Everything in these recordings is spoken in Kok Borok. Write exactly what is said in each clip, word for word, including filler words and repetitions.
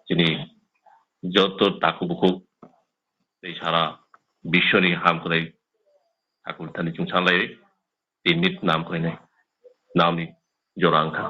Chini joto takhuk bukhuk tei sara biswni hamkrai Thakur thani chwng sanlaiwi tei nit nam khlainai namni jora wngkha.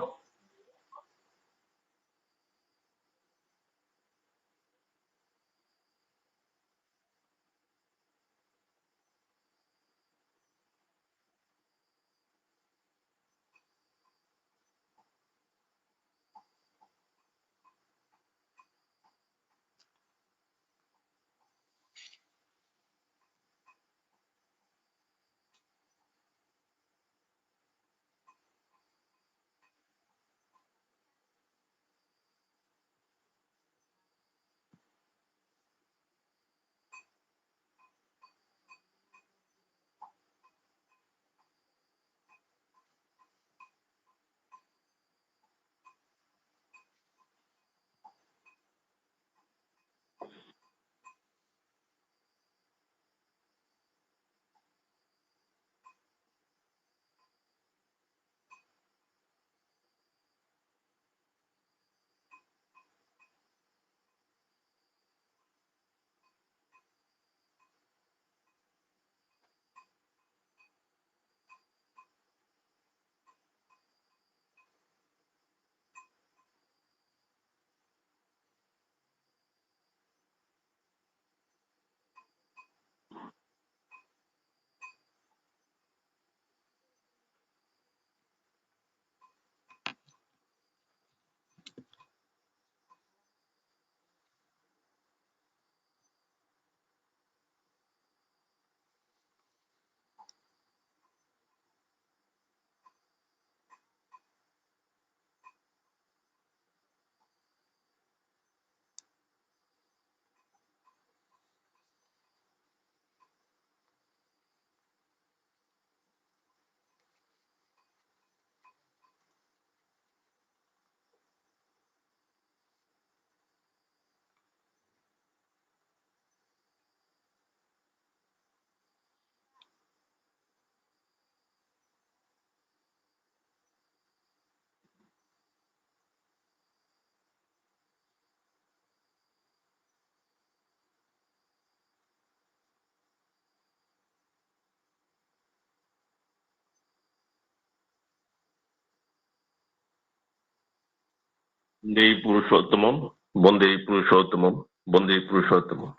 Vande Purushottama, Vande Purushottama, Vande Purushottama.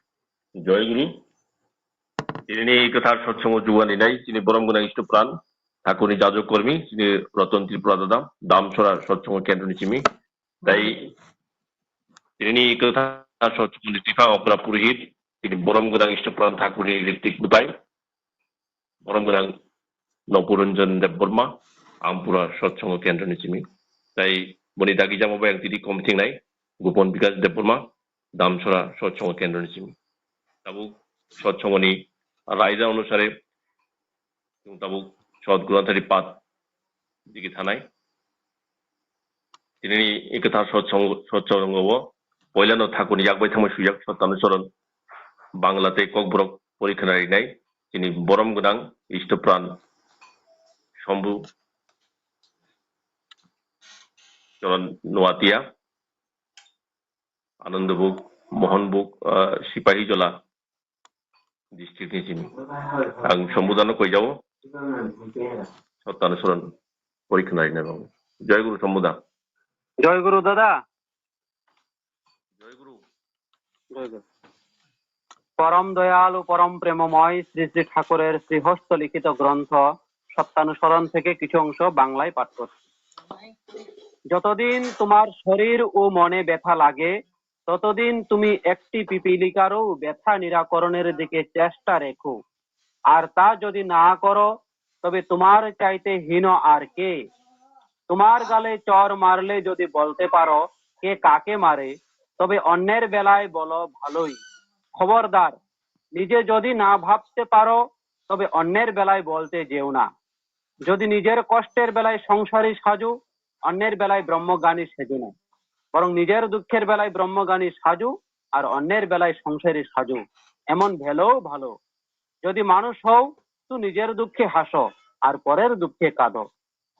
Joy Guru. Tini kwthar satsongo juwani nai chini borom gwnang Istupran, Thakurni jajok kormi, chini Ratan Tripura dada, Damsora satsongo kendroni simi. Tai tini kwthar satsongoni Tifa Okra Purohit, tini borom gwnang Istupran Thakurni ritwik bwtai. Borom gwnang Nopuranjan Debbarma, Ampura satsongo kendroni simi. Tai boni dagi jamo bai ang tini kom thingnai, Gopon Bikas Debbarma, Damsora satsongo kendroni simi. Tabuk satsongoni raida onusare, chwng tabuk Sot Granthari pat digi thanai. Tinini kwthar satsong-, satsongo o poilano Thakurni yak bai thangma suyak Sottanu Soron Bangla tei Kokborok porikhana rinai chini borom gwnang Istupran Sombu Soron Noatia, Anandabuk, Mohonbuk, ah, Sipahijola district ni simi. Ang Sombudano koijao. Sottanu Soron porikhana rinai bang. Joy Guru Sombuda. জয় গুরু দাদা। জয় গুরু। জয় গুরু। পরম দয়ালু, পরম প্রেমময় শ্রী শ্রী ঠাকুরের শ্রীহস্ত লিখিত গ্রন্থ সত্যানুসরণ থেকে কিছু অংশ বাংলায় পাঠ করছি। যতদিন তোমার শরীর ও মনে ব্যথা লাগে, ততদিন তুমি একটি পিপীলিকারও ব্যথা নিরাকরণের দিকে চেষ্টা রেখো। আর তা যদি না করো, তবে তোমার চাইতে হীন আর কে? তোমার গালে চড় মারলে যদি বলতে পারো কে কাকে মারে, তবে অন্যের বেলায় বলো ভালোই। খবরদার, নিজে যদি না ভাবতে পারো, তবে অন্যের বেলায় বলতে যেও না। যদি নিজের কষ্টের বেলায় সংসারী সাজো, অন্যের বেলায় ব্রহ্মজ্ঞানী সেজো না, বরং নিজের দুঃখের বেলায় ব্রহ্মজ্ঞানী সাজো আর অন্যের বেলায় সংসারী সাজো, এমন ভেলেও ভালো। যদি মানুষ হও, তো নিজের দুঃখে হাসো আর পরের দুঃখে কাঁদো।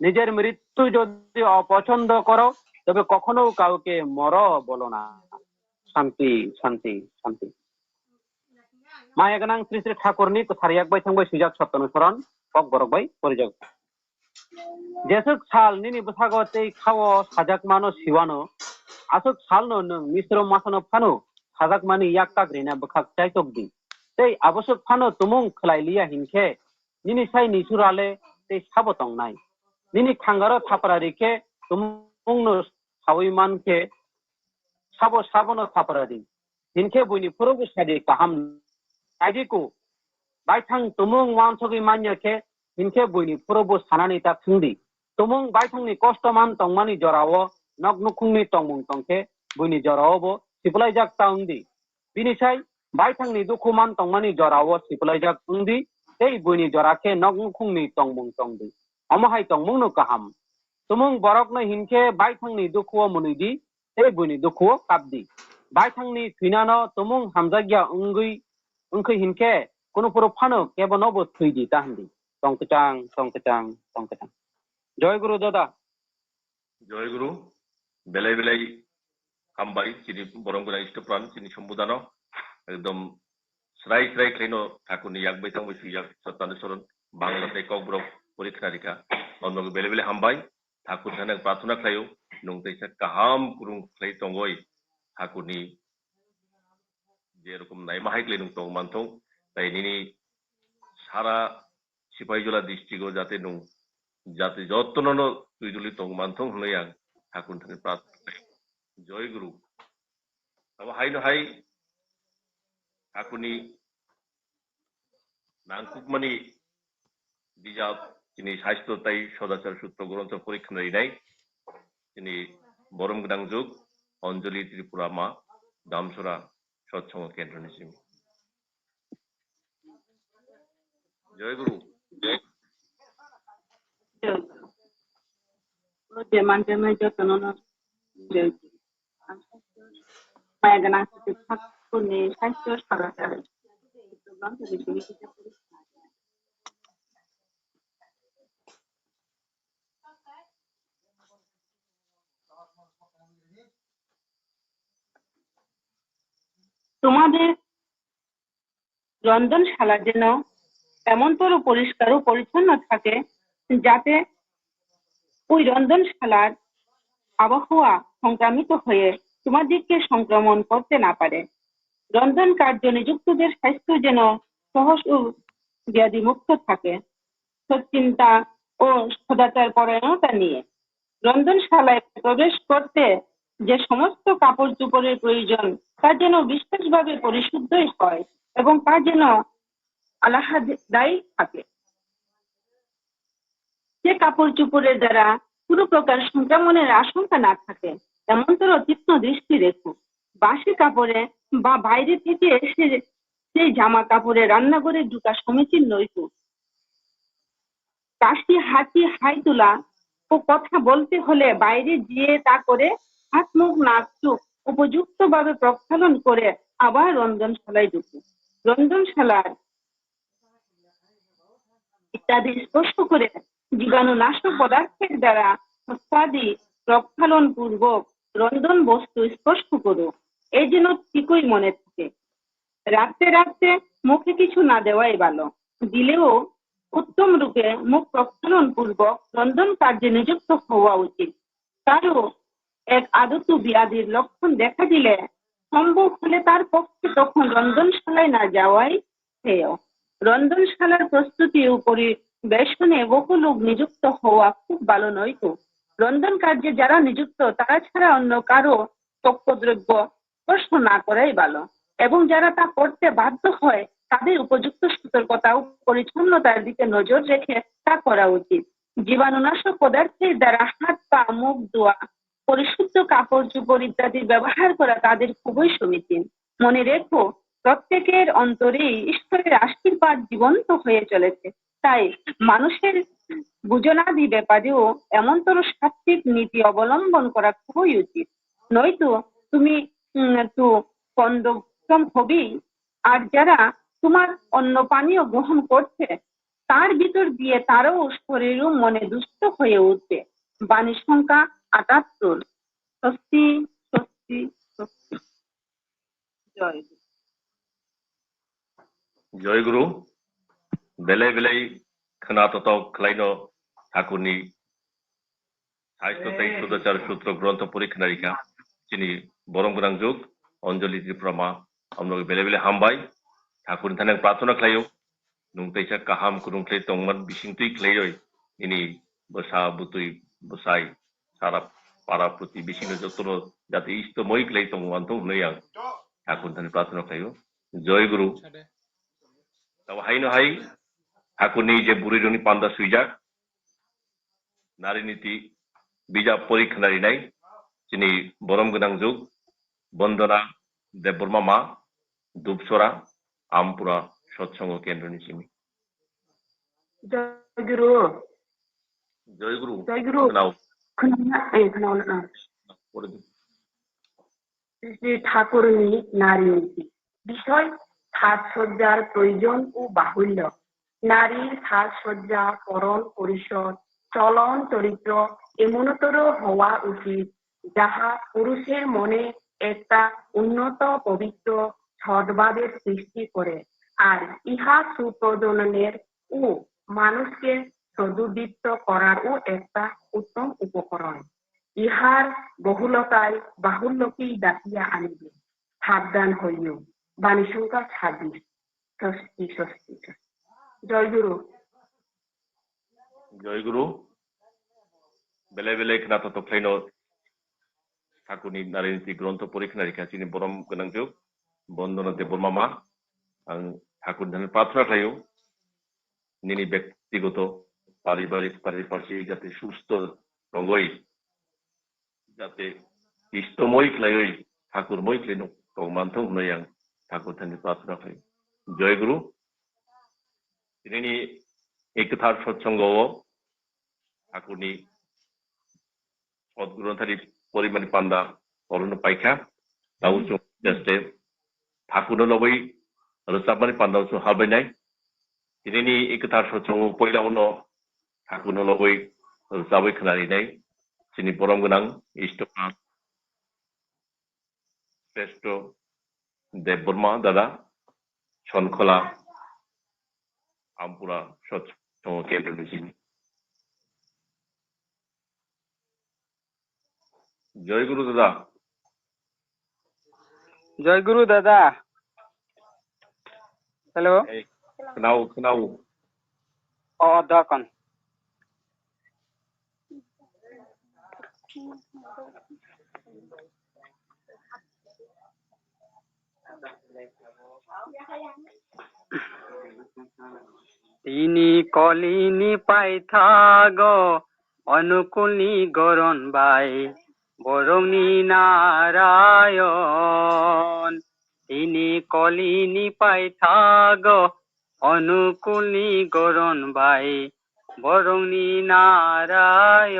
নিজের মৃত্যু যদি অপছন্দ করো, তবে কখনো কাউকে মরো বলো না। শান্তি, শান্তি, শান্তি। মায়া gnang Sri Sri Thakurni kwthar yak bai thang bai swijak sottono soron, kok borok bai porijak. Jeswk sal nini bwsago tei khao sajak mano siwano, aswk salno nwng misro masano phano sajak mani yak kak rina bwkhak chaitok di. Tei aboswk phano tumung khlai liya hinkhe nini sai nisurale tei sabo tongnai. Nini thangaro thapra rikhe tumungno sawi mankhe sabo sabono thapra di. Hinkhe buini phuru bo sadi kaham. Sadi ku, baithang tumung wansogwi manya khe, hinkhe buini phuru bo sanani ta thwngdi. Tumung baithangni kosto man tongmani jorao nok nukhungni tongmung tongkhe, buini jorao bo siplaijak ta wngdi. Bini sai baithangni dukhu man tongmani jorao siplaijak wngdi, tei buini jora khe nok nukhungni tongmung tongdi. Omo hai tongmungno kaham. Tumung borokno hinkhe baithangni dukhuo mwnwi di, tei buini dukhuo kap di. Baithangni thwinano tumung hamjakya wngwi, wngkhe hinkhe kunu phuru phano kebono bo thwi di ta hwn di. Tong kwchang, tong kwchang, tong kwchang. Joy Guru dada. Joy Guru, belai belai hambai, chini borom gwnang Istopran, chini sombudano, ekdom srai srai khlaino Thakurni yak bai thang bai swijak Sottanushoron, Bangla tei Kokborok porikhna rikha. Omo belai belai hambai, Thakur thani prarthana khlaio, nwng teisa kaham kurung khlai tongoi, Thakurni je rokom naima hai khlai nwng tong manthung, tai nini sara Sipaijala district o jate nwng jate jotono no twi duli tong manthung hwnwi ang Thakur thani prarthana khlaio. Joy Guru. Abo haino hai Thakurni nangkukmani bijap chini Sastro tai Sodachar Sutro gronto porikhna rinai chini borom gwnang juk Anjali Tripura ma Damsora Sotsongo Kendroni simi. Joy Guru. Joy Guru. O je mante mai jotono no joy Guru. Maya gwnang siti Thakurni Sastro Sodachar. তোমাদের রন্ধনশালা যেন এমনতর পরিষ্কার ও পরিচ্ছন্ন থাকে, যাতে ওই রন্ধনশালার আবহাওয়া সংক্রামিত হয়ে তোমাদেরকে সংক্রমণ করতে না পারে। রন্ধন কার্য নিযুক্তদের স্বাস্থ্য যেন সহজ ও ব্যাধিমুক্ত থাকে। সচ্চিন্তা ও সদাচার পরায়ণতা নিয়ে রন্ধনশালায় প্রবেশ করতে যে সমস্ত কাপড় চোপড়ের প্রয়োজন, তা যেন বিশেষভাবে পরিশুদ্ধই হয় এবং তা যেন আলাহাদাই থাকে। যে কাপড় চোপড়ের দ্বারা কোনো প্রকার সংক্রমণের আশঙ্কা না থাকে, এমনতর তীক্ষ্ণ দৃষ্টি রেখো। বাসি কাপড়ে বা বাইরে থেকে এসে সেই জামা কাপড়ে রান্নাঘরে ঢুকা সমীচীন নয় তো। কাশি, হাঁচি, হাই তোলা ও কথা বলতে হলে বাইরে গিয়ে তা করে হাত মুখ নাক চোখ উপযুক্তভাবে প্রক্ষালন করে আবার রন্ধনশালায় ঢুকো। রন্ধনশালার ইত্যাদি স্পর্শ করে জীবাণুনাশক পদার্থের দ্বারা প্রস্রাদি প্রক্ষালন পূর্বক রন্ধন বস্তু স্পর্শ করো, এ যেন ঠিকই মনে থাকে। রাখতে রাখতে মুখে কিছু না দেওয়াই ভালো, দিলেও উত্তম রূপে মুখ প্রক্ষালন পূর্বক রন্ধন কার্যে নিযুক্ত হওয়া উচিত। কারো এক আদত ব্যাধির লক্ষণ দেখা দিলে সম্ভব হলে তার পক্ষে তখন রন্ধনশালায় না যাওয়াই শ্রেয়। রন্ধনশালার প্রস্তুতি ও পরিবেশনে বহু লোক নিযুক্ত হওয়া খুব ভালো নয় তো। রন্ধন কার্যে যারা নিযুক্ত তারা ছাড়া অন্য কারো পক্কদ্রব্য স্পর্শ না করাই ভালো এবং যারা তা করতে বাধ্য হয় তাদের উপযুক্ত সতর্কতা ও পরিচ্ছন্নতার দিকে নজর রেখে তা করা উচিত। জীবাণুনাশক পদার্থের দ্বারা হাত পা মুখ ধোয়া, পরিশুদ্ধ কাপড় চোপড় ইত্যাদি ব্যবহার করা তাদের খুবই সমীচীন। মনে রেখো, প্রত্যেকের অন্তরেই ঈশ্বরের আশীর্বাদ জীবন্ত হয়ে চলেছে। তাই মানুষের ভোজনাদি ব্যাপারেও এমনতর সাত্ত্বিক নীতি অবলম্বন করা খুবই উচিত। নয়তো তুমি, উম, তো কন্দক্কম হবেই। আর যারা তোমার অন্ন পানীয় গ্রহণ করছে, তার ভিতর দিয়ে তারও শরীরও মনে দুষ্ট হয়ে উঠবে। বাণী সংখ্যা আটাত্তর। স্বস্তি, স্বস্তি, স্বস্তি। জয়। Joy Guru, belai belai khwna totok khlaino Thakurni Saisto tei Sudachar Sutro Grontho pori khwnarikha chini borom gwnang juk Anjali Tripura ma, amno belai belai hambai. Thakurni thani ang prarthana khlaio, nwng teisa kaham kwrwng khlai tongman bisingtwi khlaioi nini bwsa bwtwi bwsai sara para pwtwi bisingo jotono jate isto moi khlai tongman thung hwnwi ang Thakurni thani prarthana khlaio. Joy Guru. Tabo haino hai Thakurni je bwrwi rokni panda swijak, Nari Niti bijap pori khwnarinai chini borom gwnang juk Bondona Debbarma ma, Dubsora, Ampura Sotsongo Kendroni simi. Joy Guru. Joy Guru. Joy Guru. Khwnao. Khwnao na, eh, khwnao na. Pore di. Shri ঠাকুরনী নারী নীতি। বিষয় সাজসজ্জার প্রয়োজন ও বাহুল্য। নারীর সাজসজ্জা, করণ পরিষদ, চলন চরিত্র এমনতর হওয়া উচিত, যাহা পুরুষের মনে একটা উন্নত পবিত্র সদ্ভাবের সৃষ্টি করে। আর ইহা সুপ্রজননের ও মানুষকে সদুদ্দীপ্ত করারও একটা উত্তম উপকরণ। ইহার বহুলতায় বাহুল্যকেই ডাকিয়া আনিবে। সাবধান হইও। বাণী সংখ্যা ছাব্বিশ। স্বস্তি, স্বস্তি, স্বস্তি। জয় গুরু। Joy Guru. Belai belai khwna totok khlaino Thakurni Nari Niti grontho pori khwnarikha chini borom gwnang juk Bondona Debbarma ma. Ang Thakurni thani prarthana khlaio. Nini bektigoto, paribarik, pariparsik jate susto rogoi, jate istomoi khlaioi, thakurmoi khlaino tongman thung hwnwi ang Thakurni thani prarthana khlaio. Joy Guru. Tinini ei kwthar sotsongo o Thakurni Sot Guru Thani porimani panda orono paikha. Tabo chwng jeste Thakurno lobwi rwchapmani panda chwng halbainai. Tinini ei kwthar sotsongo poila uno Thakurno lobwi rwchabwi khwnarinai. Chini borom gwnang Istoka Sreshto Debbarma dada, Sonkhola, Ampura Sotsongo Kendroni simi. Joy Guru dada. Joy Guru dada. Hello. Ei, khwnao, khwnao. O, o, dokon. Tini kolini paithago, Onukulni goron bai, borokni Narayon. Tini kolini paithago, Onukulni goron bai, borokni Narayon.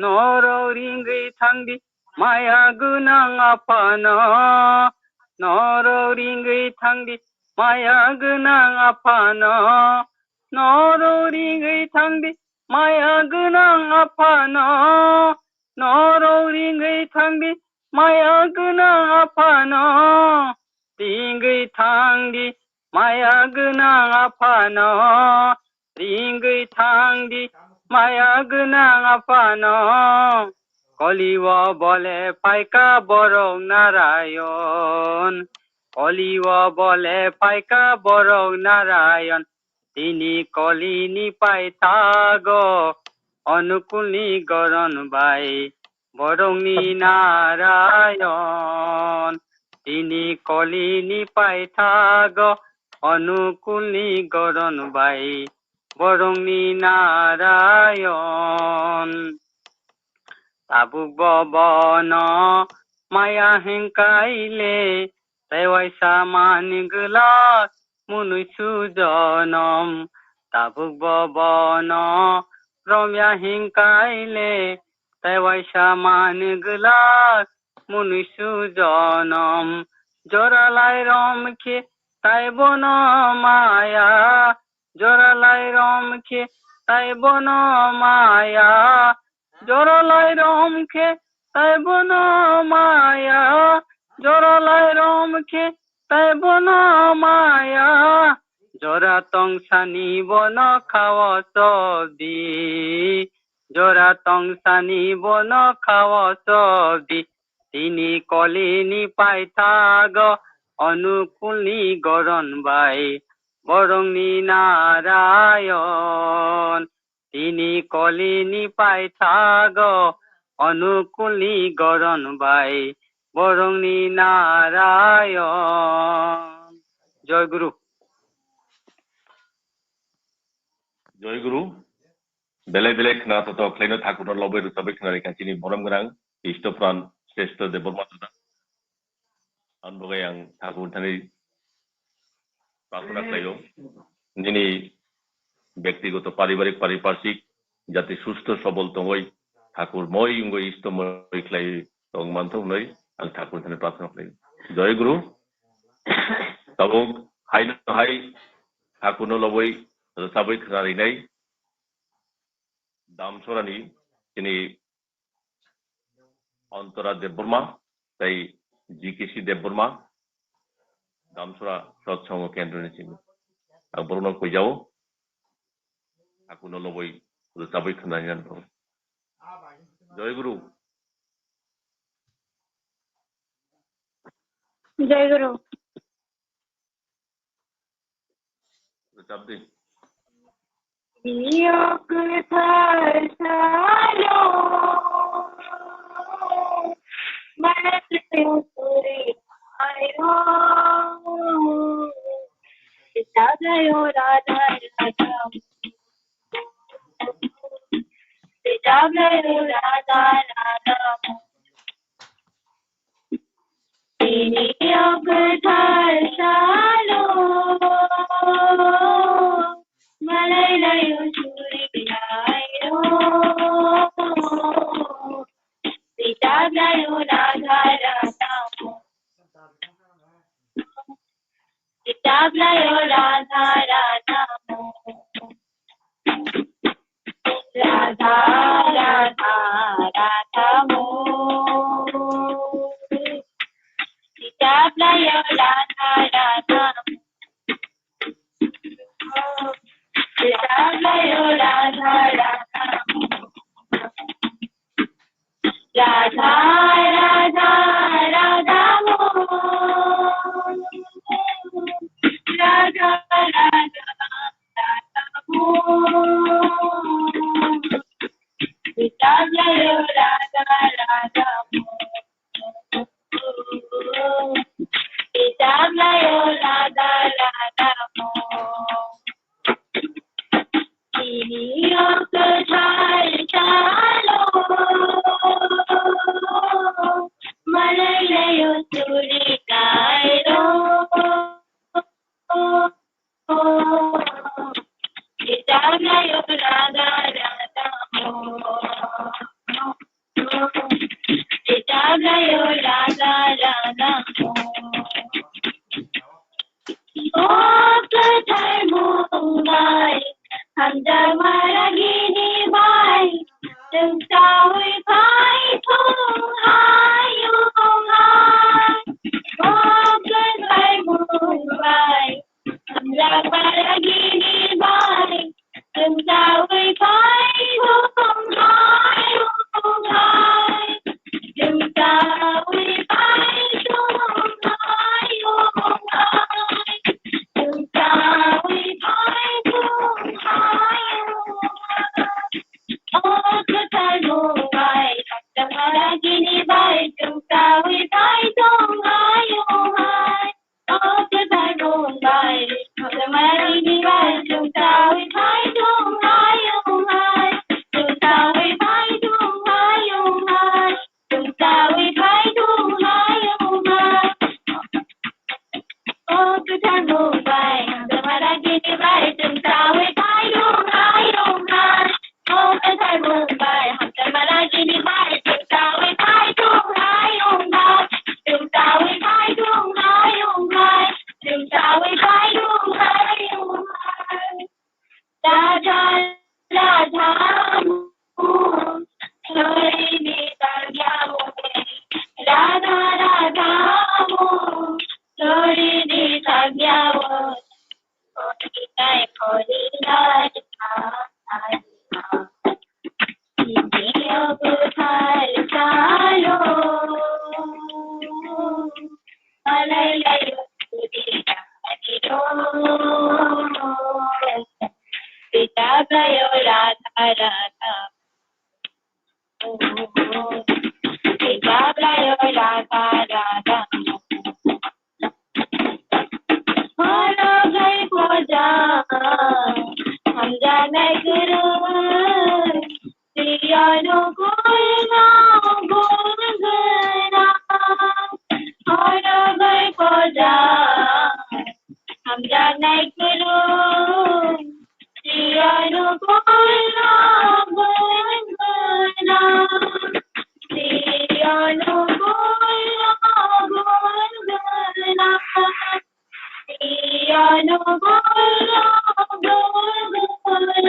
Norok ringwi thangdi maya gwnang aphano. Norok ringwi thangdi maya gwnang aphano. Norok ringwi thangdi maya gwnang aphano. Norok ringwi thangdi maya gwnang aphano. Ringwi thangdi maya gwnang aphano. Ringwi thangdi maya gwnang aphano. Koli o bole phaikha borok Narayon. Koli o bole phaikha borok Narayon. Tini kolini paithago, Onukulni goron bai, borokni Narayon. Tini kolini paithago, Onukulni goron bai, borokni Narayon. Tabuk bo bono maya hinkaile, tei waisa mani gwlak munui su jonom. Tabuk bo bono romya hinkaile, tei waisa mani gwlak munui su jonom. Jora lai rom khe tai bono maya, Joralai rom khe tai bono maya, joralai rom khe tai bono maya, joralai rom khe tai bono maya. Jora tong sani bono khao sobi, jora tong sani bono khao sobi. Tini kolini paithago onukulni goron bai, borongni narayon. Tini kolini paithago onukulni goron bai, borongni narayon. Joy Guru. Joy Guru. Belai belai khna to to khlaino thakurno lobai rwchabai khna rikha chini borom gwnang Isto Pran Sreshto Debbarma Juda. Ang bogai ang thakur thani prarthana khlaio. Nini byaktigoto, paribarik, pariparshik jati susto sobol tongoi, thakur moi wngoi, isto moi khlai tong manthok hnoi ang thakur thani prarthana khlaio. Joy Guru. Tabuk haino hai thakurno lobai rwchabai khna rinai Damsorani chini Antora Debbarma tei G K C Debbarma, Damsora Satsongo Kendroni simi. Ang borokno koi jao, akuno loboi rwchabwi khwnani ang. Joy Guru. Joy Guru. Rwchap di. Yok thar salo, marat turi ayo, sajayo radha radha, sajayo radha radha. Tini yok thar salo, malai layo churi layo, kitab layo radha radha mo, kitab layo radha radha mo. Radha, radha, radha mo. Kitab layo radha, radha mo. Kitab layo radha, radha mo. Radha, radha, radha mo. Radha, radha, radha mo. Kitab layo radha, radha mo. Kitab layo radha, radha mo. Tini yok thar salo, malai layo churi layo, kitab layo radha radha mo. Horo gai poja, hamjaknai kwrwi, siyano kulno gungwna. Horo gai poja, hamjaknai kwrwi, siyano kulno gungwna. Siyano kulno gungwna.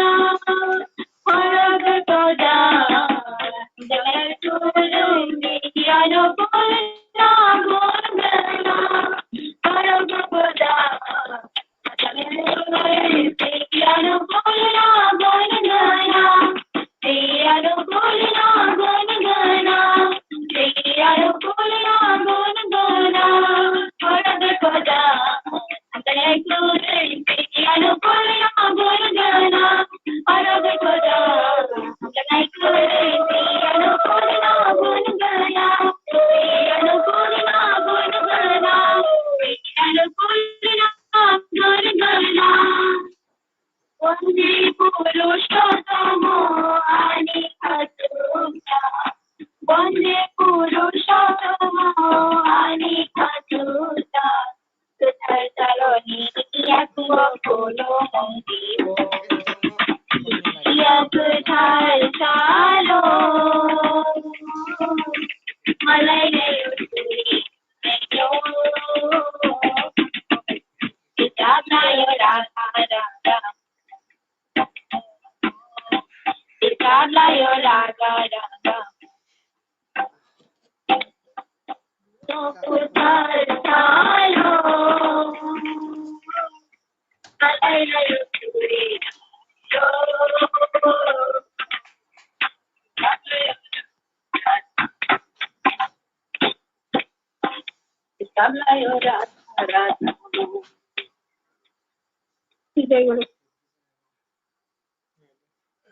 Bonde purushottamo ani khachuta, bonde purushottamo ani khachuta. Kwthar saloni yakung o khulumung twi o. Ya kwthar salo, malai laio twi o. Kitab laio raga raga. Kitab laio raga raga.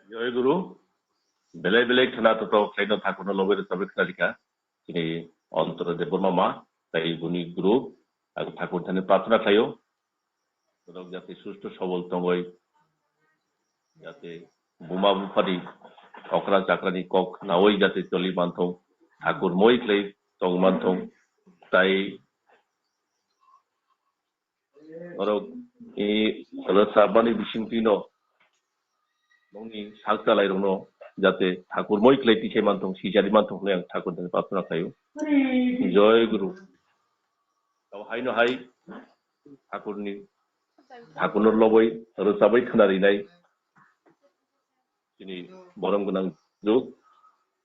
Joy Guru, belai belai khwna toto khlaino thakurno lobwi rwchapwi khwna rikha. Chini Antara Debbarma ma, tai buni group, ang thakur thani prarthana khlaio. Borok jate susto sobol tongoi, jate buma buphani okra chakrani kok nawi jate choli manthong, thakur moi khlai tong manthong, tai Borok ni rwchapmani bisingtwi no nongni sak chalairokno jate thakur moi khlai tikhe manthong, sijari manthong hwnwi ang thakur thani prarthana khlaio. Joy Guru. Tamo haino hai thakurni, thakurno lobwi rwchapwi khwna rinai. Chini borom gwnang juk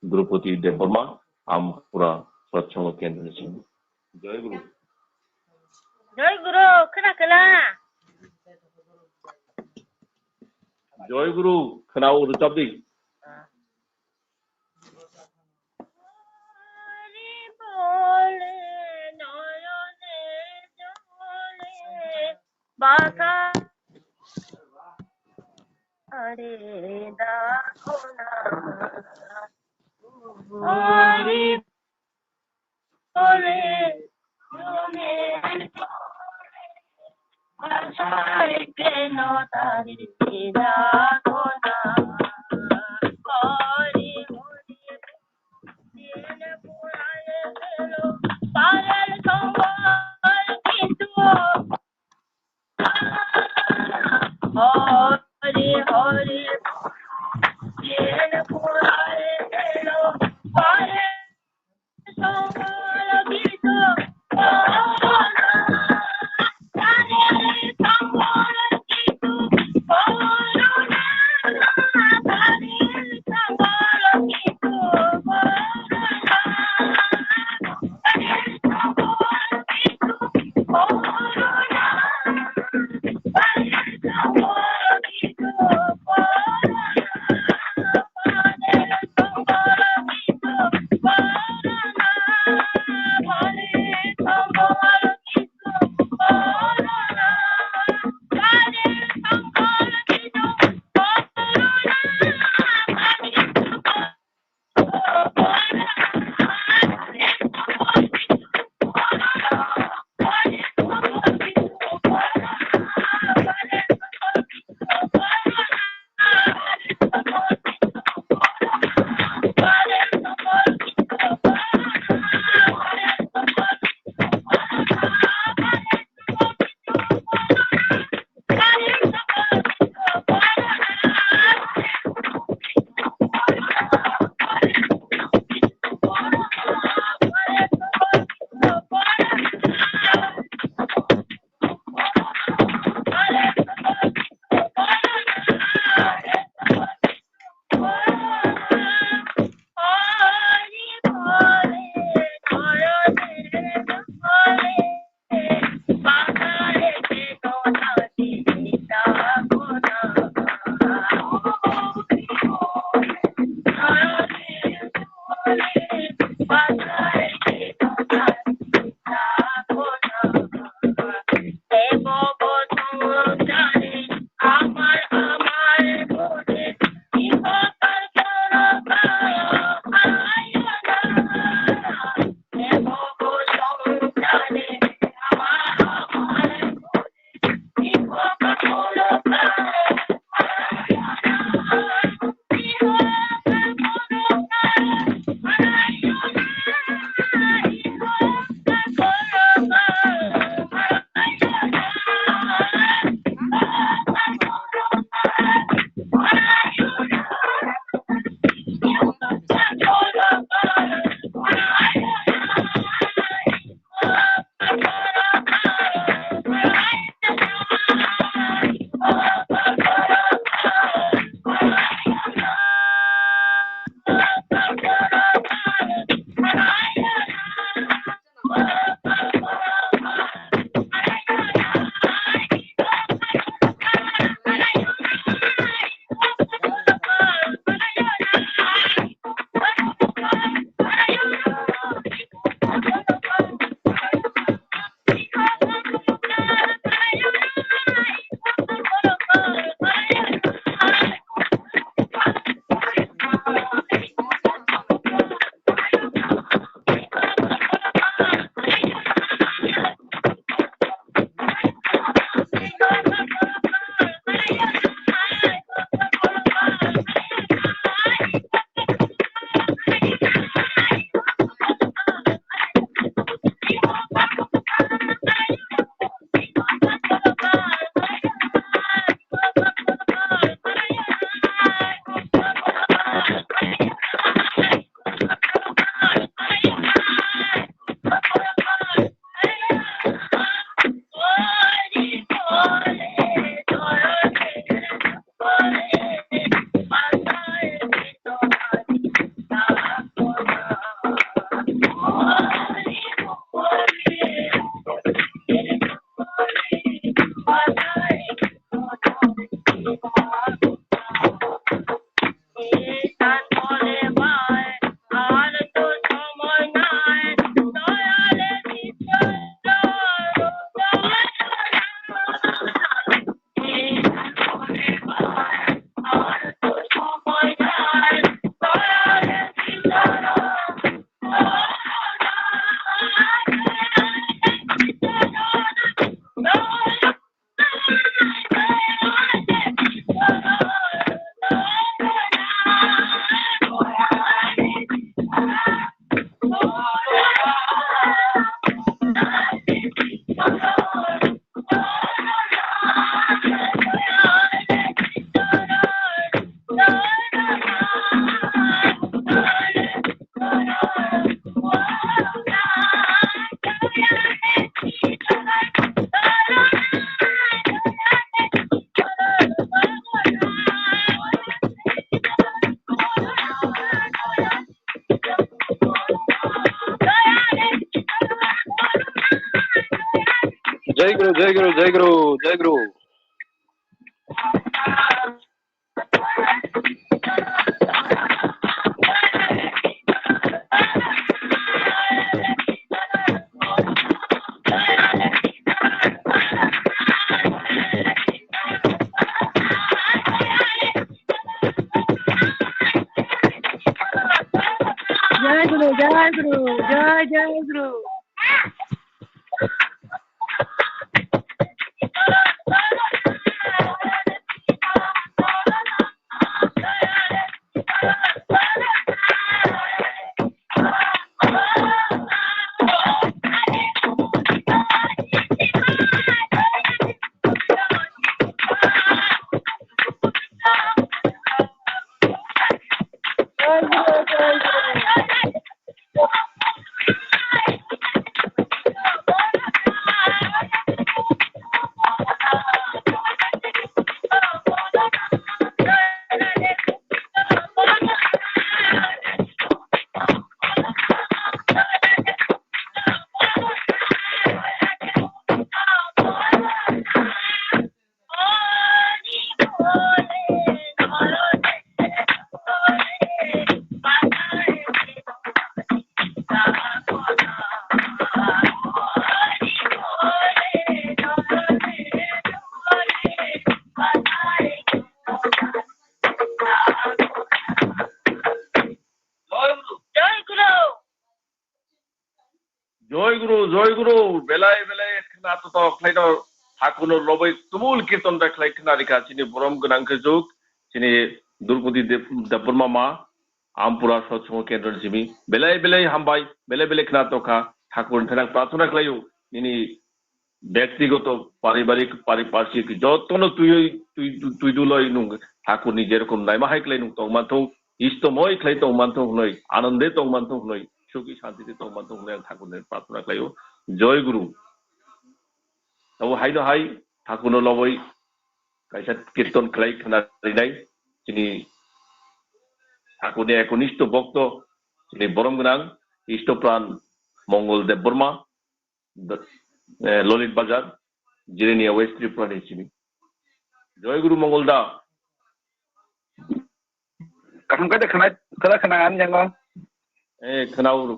Drupadi Debbarma, Amkura Satsang Kendra ni simi. Joy Guru. Joy Guru, khwna khwna. Joy Guru, khwna o rwchap di. Baka. Are da kona. Are, are, are, keno tari da kona. Are, are, are, Hori, hori, Jai Guru, Jai Guru, Jai Guru, Jai Guru. Jai Guru, Jai Guru, Jai Jai Guru. Joy Guru, Joy Guru, belai belai khna to to khlai no, thakur no loboi tumul kirtan da khlai khna rikha chini borom gwnang khe juk, chini Durpudi Deb-, Debbarma ma, Ampura Satsang Kendro ni simi, belai belai hambai, belai belai khna to kha, thakur ni thana prarthana khlai o, nini byaktigoto, paribarik, pariparsik jotono twiwi, twi-, twi-, twiduloi nwng thakurni jerokom naima hai khlai nwng tong manthung, istomoi khlai tong manthung hwnwi, anonde tong manthung hwnwi, suki santite tong manthung hwnwi ang thakurni prarthana khlaio. Joy Guru. Abo haino hai thakurno loboi kaisa kirtan khlai khna rinai chini thakurni ekonisto bhokto, chini borom gwnang Istopran Mongol Debbarma, D-, eh, Lolit Bazar, Jirania West Tripura ni simi. Joy Guru Mongol da. Kaham khe de khna, khna, khna ani jango. Eh, khna uru.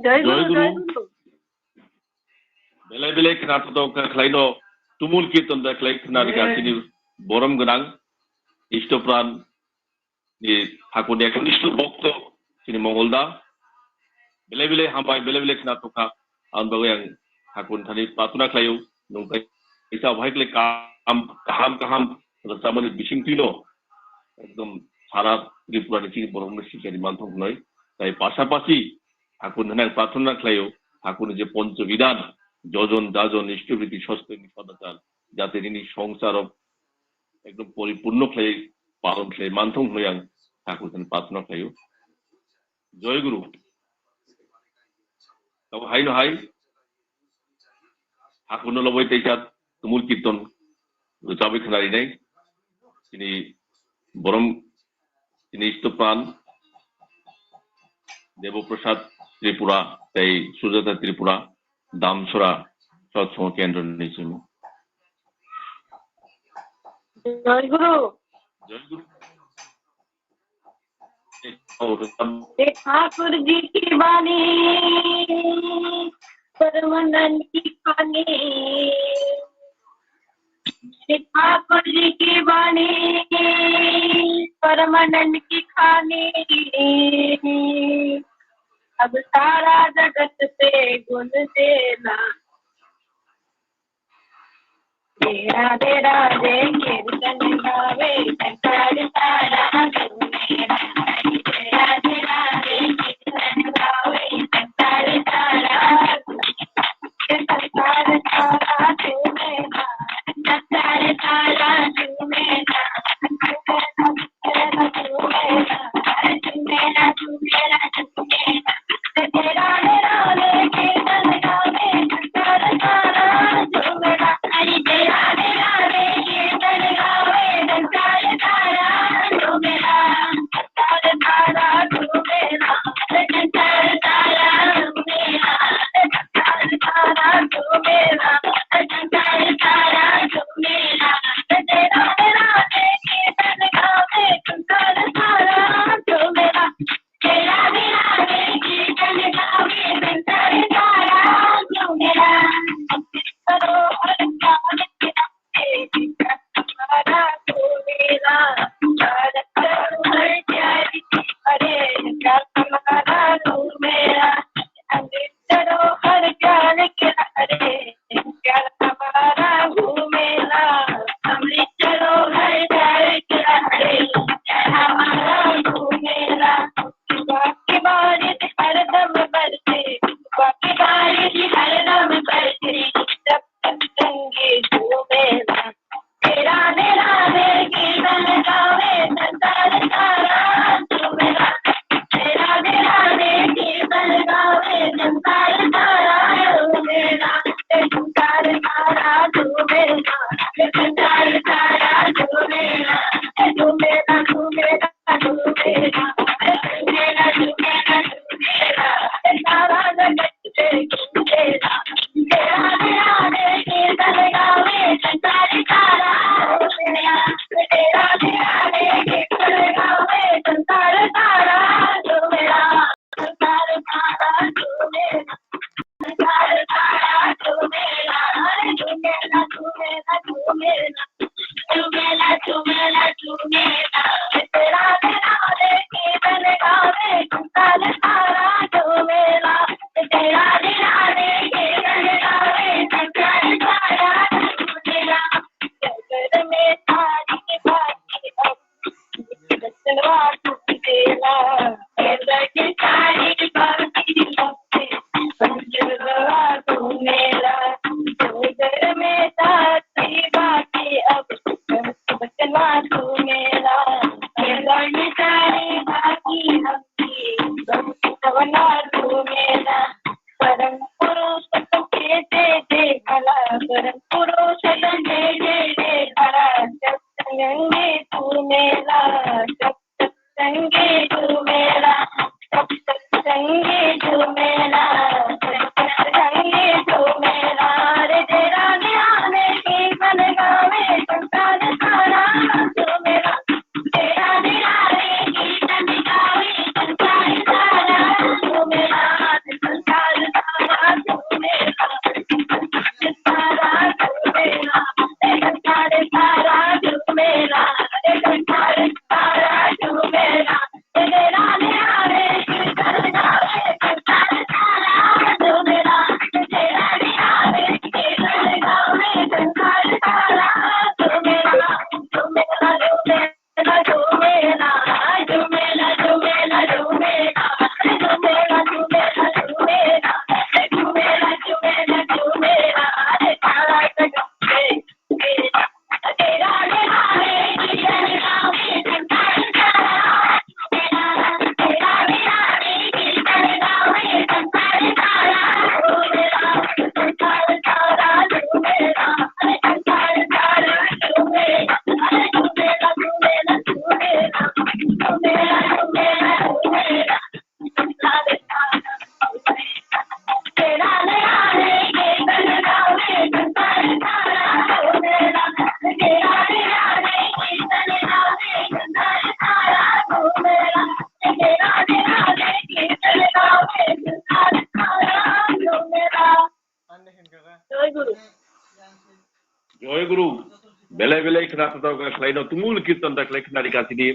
Jai Guru, Jai Guru. Belai belai khna thotok kha khlaino, tumul kirtan da khlai khna rikha chini borom gwnang Istopran ni Thakur ni eknisto bhokto chini Mongol da. Belai belai hambai, belai belai khna thokha. Ang bagwi ang Thakur ni thani prarthana khlaio, nwng kaisa bahai khlai kaham kaham kaham rwchapmani bisingtwino ekdom sara Tripura ni chini borok no sikha ri manthok hwnwi. Tai pasapasi Thakur ni thani ang prarthana khlaio, Thakur ni je Poncho Bidan, jojon jajon, istopiti sostoni sadachar, jate nini songsaro ekdom poripurno khlai palon khlai manthok hwnwi ang Thakur ni thani prarthana khlaio. Joy Guru. Tabo haino hai Thakurno lobwi teisa tumul kirtan rwchabwi khna rinai. Chini borom, chini Istopran Debo Prasad Tripura tei Sujata Tripura, Damsora Satsang Kendro ni simi. Joy Guru. Joy Guru. हे ठाकुर जी की बानी, परमानंद की खानी। हे ठाकुर जी की बानी, परमानंद की खानी। अब सारा जगत पे गुण देना। राधे राधे कीर्तन गावे संसार सारा झूमे राधे। राधे राधे कीर्तन गावे संसार सारा झूमे। संसार सारा झूमे संसार सारा झूमे। Joy Guru. Belai belai khna thotho khlaino tumul kirtan da khlai khna rika sidi.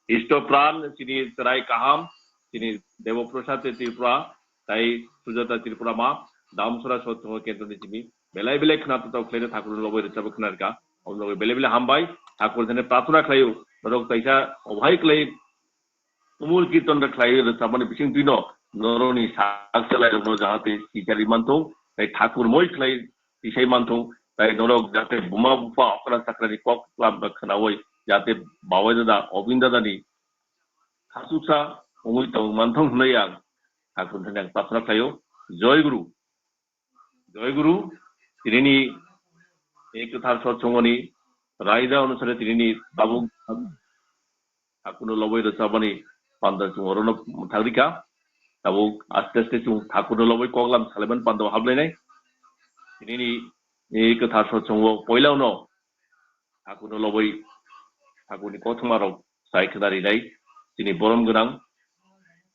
Isto pran sidi chwrai kaham sidi Debo Prasad Tripura tai Sujata Tripura ma Damsora Sotsango Kendro ni simi. belai belai khna tongthok khlaino Thakurni lobwi rwchapwi khna rwkha. Omo belai belai hambai, Thakur thani prarthana khlaio, norok kaisa obo hai khlai tumul kirtan rok khlai rwchapmani bising twino norokni sak chalai rokno jahate sichari manthung, tai Thakur moi khlai tisai manthung, tai norok jahate buma bupha okra chakrani kok lam khnaui jahate Babai dada, Obin dadani khasuksa wngwi tong manthung hwnwi ang Thakur thani ang prarthana khlaio. Joy Guru. Joy Guru, tinini ek kwthar sotsongoni raida onusare tinini tabuk Thakurno lobwi rwchapmani panda chwng orono thagrikha. Tabuk aste aste chwng Thakurno lobwi koklam salaimani panda haplainai. Tinini ek kwthar sotsongo poilano Thakurno lobwi Thakurni kothoma rok sai khna rinai chini borom gwnang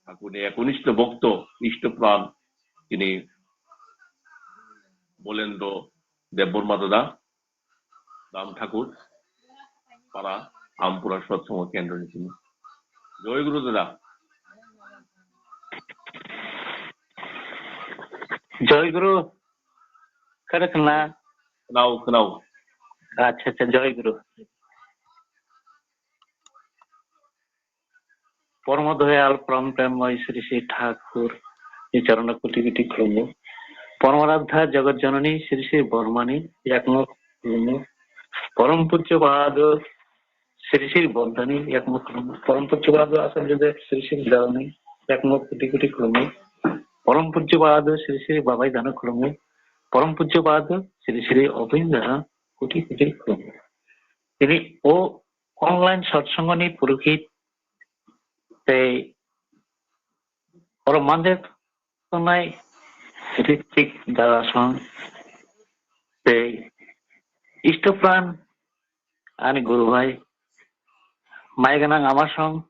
Thakurni ekonisto bokto isto pran chini Bolendro Debbarma dada, Ram Thakur, para Ampura Sotsongo Kendro ni simi. Joy Guru dada. Joy Guru. Kada khna? Khwnao, khwnao. Acha, acha, Joy Guru. Pormo doyal, porom premmoi Sri Sri Thakur ni chorono koti koti khulumu. Pormo radha jagat janani Sri Sri Bormani yakmo khulumu. Porom pujyo bado Sri Sri Bondani yakmo khulumu. Porom pujyo bado Asal Jodep Sri Sri Dalani yakmo koti koti khulumu. Porom pujyo bado Sri Sri Babai Dano khulumu. Porom pujyo bado Sri Sri Obin Dano koti koti khulumu. Tini o online satsangoni purohit tei oro mande tongnai Ritik Darasong tei Istopran ani guru bai mai gwnang ama song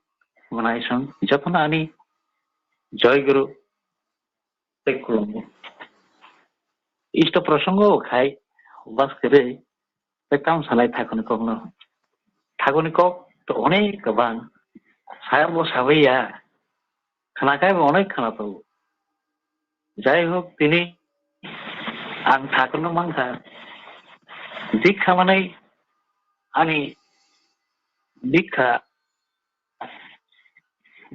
mwnai song jotono ani joy guru tei khulumgo. Isto prosongo khai bas kwrwi tei tamo sanai Thakurni kokno. Thakurni kok to onek kwbang. Saya bo sabai ya. Khna khai bo onek khna tongo. Jai hok, tini ang Thakurno mankha. Dikha manai ani dikha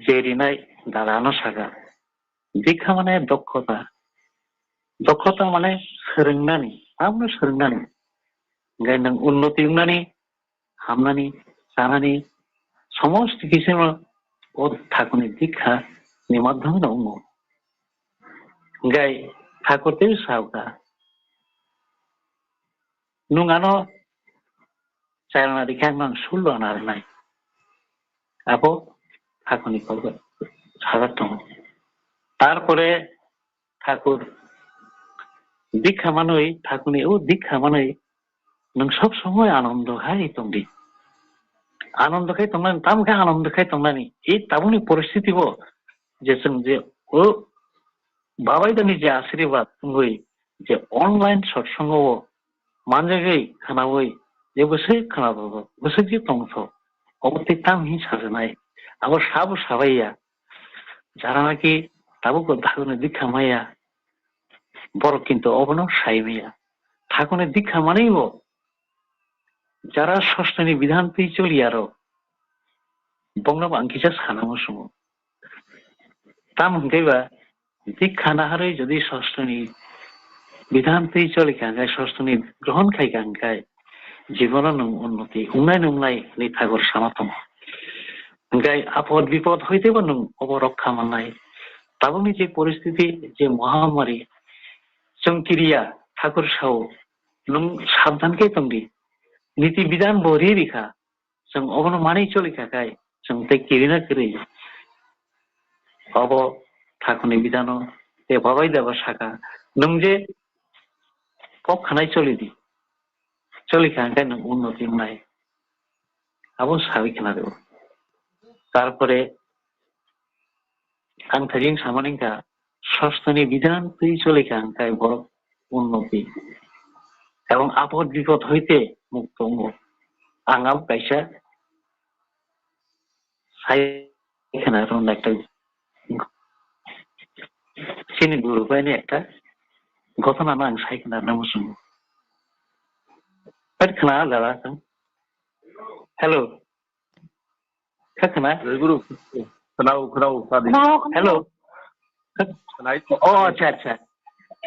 je rinai dada no saka. Dikha mane dokkota. Dokkota mane swrwngnani, tamno swrwngnani. Hingke nwng unnoti wngnani, hamnani, chanani, somosto kisimo o Thakurni dikha ni madhyome no wngo. Hingke Thakur tei sao kha, nwng ano chayana rikha, nwng sullo ana rwnai. Abo Thakurni kokno sajak tongo. Tarpore Thakur dikha manwi, Thakurni o dikha manwi nwng sob somoi anondo khai tongdi. Anondo khai tongnani, tamo khe anondo khai tongnani? E tabukni poristiti bo je chwng je o Babai Dani je asirwad wngwi je online satsongo o manjagwi khwnawi je bwswk khwnathok, bwswk je tongthok, obo tei tamo hwnwi sajaknai? Abo sabo sabai ya. Jara naki tabuk bo Thakurni dikha maya, borok kintu obono sai maya. Thakurni dikha manwi bo jara sostoni bidhan twi choliya rok, bongno bo ang kisa sana muchungo. Tamo hwnkhe ba, dikha naharwi jodi sostoni bidhan twi choli kha hwnkhe, sostoni grohon khai kha hwnkhe, jibono nwng unnoti wngnai nwngnai hwnwi Thakur sama tongo. Hwnkhe apod bipod hoitebo nwng obo rokha mannai. Tabukni je poristiti, je mohamari, chwng kiriya, Thakur sao, nwng sabdhan khe tongdi. Niti bidhan bo ri rikha, chwng obono manwi choli kha khai, chwng tei kirina kwrwi. Obo Thakurni bidhano tei Babai Daba saka, nwng je kok khanai choli di, choli kha hwnkhe nwng unnoti wngnai. Abo sawi khna rwo. Tarpore ang thajing samani wngkha, sostoni bidhan twi choli kha hwnkhe borok unnoti ebong apod bipod hoite mukto wngo. Ang abo kaisa sai khna rwna ekta chini guru bai ni ekta ghotona no ang sai khna rwna muchungo. Pet khna dada. Hello. Kha khna? Guru. Khwnao, khwnao, sadi. Hello. Khwnai. Oh, acha, acha.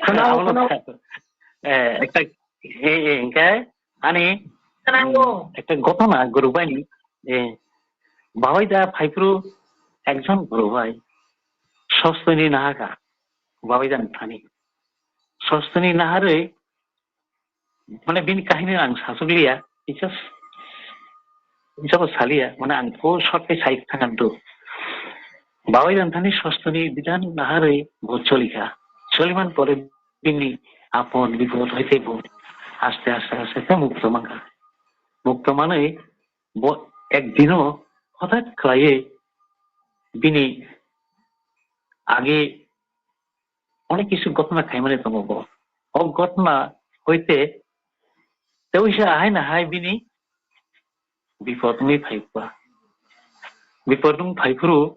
Khwnao, khwnao. Eh, ekta, eh, eh, hingke ani, khwnao, ekta ghotona guru bai ni. Eh, bawai da phaiphuru ekjon guru bai. Sostoni nahaka. Bawai da thani. Sostoni naharwi, mane bini kahini ang sasuk liya, isa, isa bo saliya, mane ang po short khe sai thangam do. Bawai dan thani sostoni bidan naharwi bo cholika. Choliman pore bini apod bipod hoite bo aste aste aste aste mukto mankha. Mukto manwi bo ek dino hothat khlaiwi bini age onek kisu ghotona khaimani tongo bo. O ghotona hoite teisa ahai na hai bini bipod wngwi phaikha. Bipod wng phaiphuru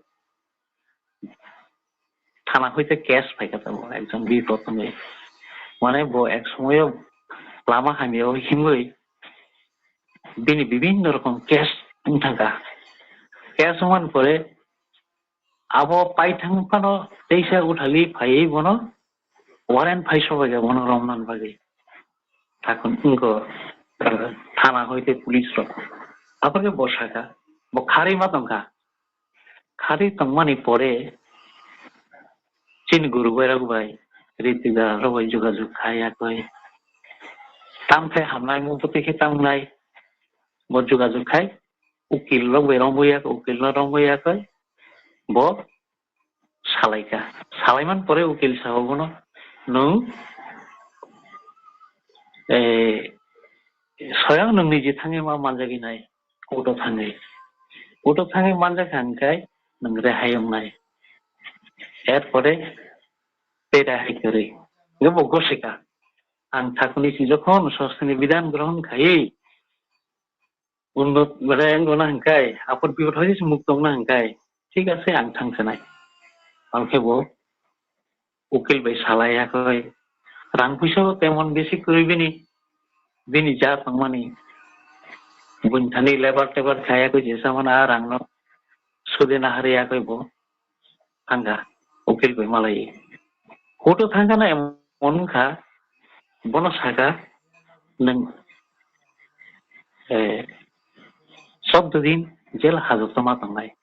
thana hoite case phaikha tamo ekjon bipod wngwi. Mane bo ek somoyo lama hamya o himwi bini bibinno rokom case wng thangkha. Case wngmani pore abo paithang phano teisa uthali phaiwi bono warrant phai sobaikha bono romna bagwi. Takon wngkha thana hoite police rok. Aphuru khe bo sakha, bo kharwi ma tongkha. Kharwi tongmani pore chini guru bai rok bai, riti da rok bai jogajog khai yakoi. Tam khe hamnai, mung bwtwi khe tam wngnai, bo jogajog khai. Ukil rok bai romwi yak, ukil no romwi yakoi. Bo salaikha. Salaiman pore ukil sao bono, "Nwng, eh, soyang nwng niji thangwi ma manjagwi nai, court o thangwi. Court o thangwi manjak kha hwnkhe nwng rehai wngnai." Er pore tei rehai kwrwi. Hwnkhe bo gosika. Ang thakuni si jokhon sostoni bidan grohon khaiwi, Unnot, mane, wngna hwnkhe, apot bipot hai se muktongna hwnkhe, thik ase, ang thang sanai. Ang khe bo ukil bai salai yakoi. Rang puisa bo temon bisi kwrwi bini, bini ja tongmani. Buini thani lebar tebar kha yakoi, jesa mano a rangno sudi nahar yakoi bo. Thangkha, ukil bai malai. Court o thangkha na emon wngkha, bono sakha, "Nwng, eh, choudo din jail hajokto ma tongnai."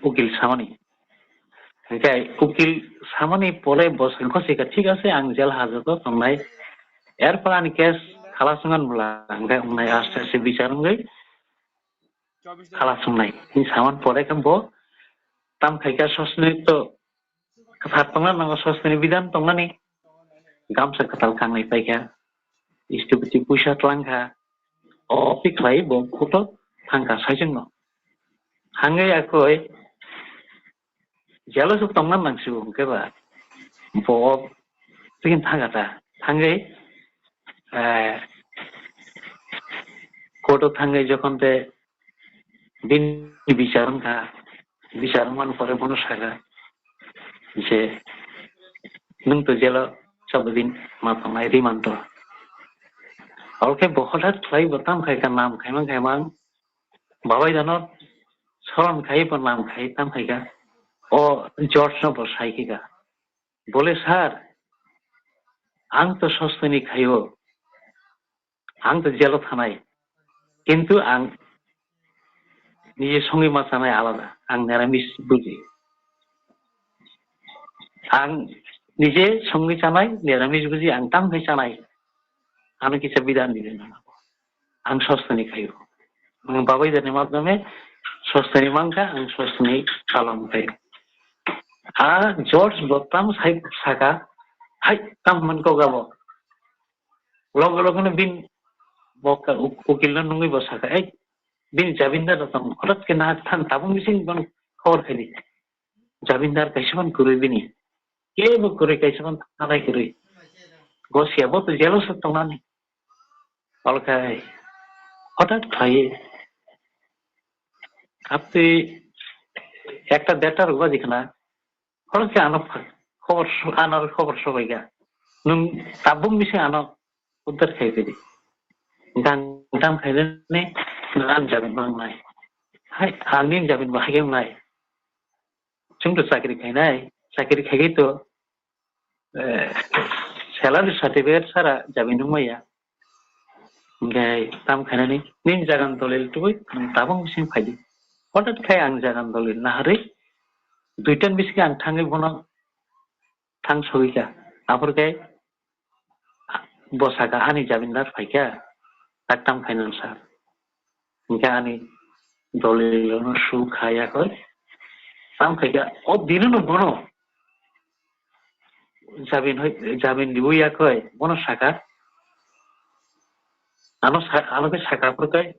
Ukil samani. Hingke ukil samani pore bo sengkho sikha, "Thik ase, ang jail hajokto tongnai." Erpor ani case khalas wngkha bwla, hingke wngnai aste aste bichar wngwi khalas wngnai. Hing saman pore khe bo tam khaikha sosni to kwthar tongna nango, sosni bidan tongnani gamsa kwtal kangnai paikha, istipiti puisa tlangkha, o pikhlai bo photo thangkha saichungno. Hangwi akoi jealous tongna nangsibo hwnkhe ba bo tini thangkha ta, thangwi, eh, court o thangwi jokhon te bini bichar wngkha, bichar wngmani pore bono sakha je, "Nwng to jail o choudo din ma tongnai, remand o." Abo khe bo hothat khlai bo tam khaikha, nam khaimang khaimang, babai dano soron khai bo nam khai tam khaikha. O George no bo sai khika, "Bole sir, ang to sostoni khaio, ang to jail o thanai, kintu ang nije songwi ma chanai alada, ang niramis buji. Ang nije songwi chanai, niramis buji, ang tam khai chanai. Ano kisa bidan dide na. Ang sostoni khaio. Ang babai dani madhyome sostoni mankha, ang sostoni palon khaio." A George bo tam sai saka, "Hai, tam man kok abo." Logo logo no bin bo ka uk-, ukil no nungwi bo saka, "Ei, bini jabindar rok tong, hotat khe na than tabuk bising bono khobor khaidi. Jabindar kaisa ban kwrwi bini. Kebo kwrwi, kaisa ban thanai kwrwi. Gosia bo to jealous tongnani." Alkai hotat khlai kaptwi ekta derta rok baji khna. Hono khe ano pha-, khobor su-, ano khobor sobaikha. Nwng tabuk ni se ano uddar khai phidi. Hwnkhe ang tam khainani nwng ani jabin bo wngnai. Hai, ang nini jabin bo hai khe wngnai. Chwng to chakri khainai, chakri khaiwi to, eh, salary certificate sara jabin wngmaya. Hwnkhe tam khainani nini jagan dolil tubui nwng tabuk bising phaidi. Hothat khai ang jagan dolil naharwi duitan bisingo ang thangwi bono thang sogwi kha. Aphuru khe bo saka ani jabindar phai kha, tak tam khainani sir. Hwnkhe ani dolil no su kha yakoi. Tam khai kha, o dino no bono jabin hoi, jabin riwi yakoi, bono saka. Ano sa-, ano khe saka phuru khe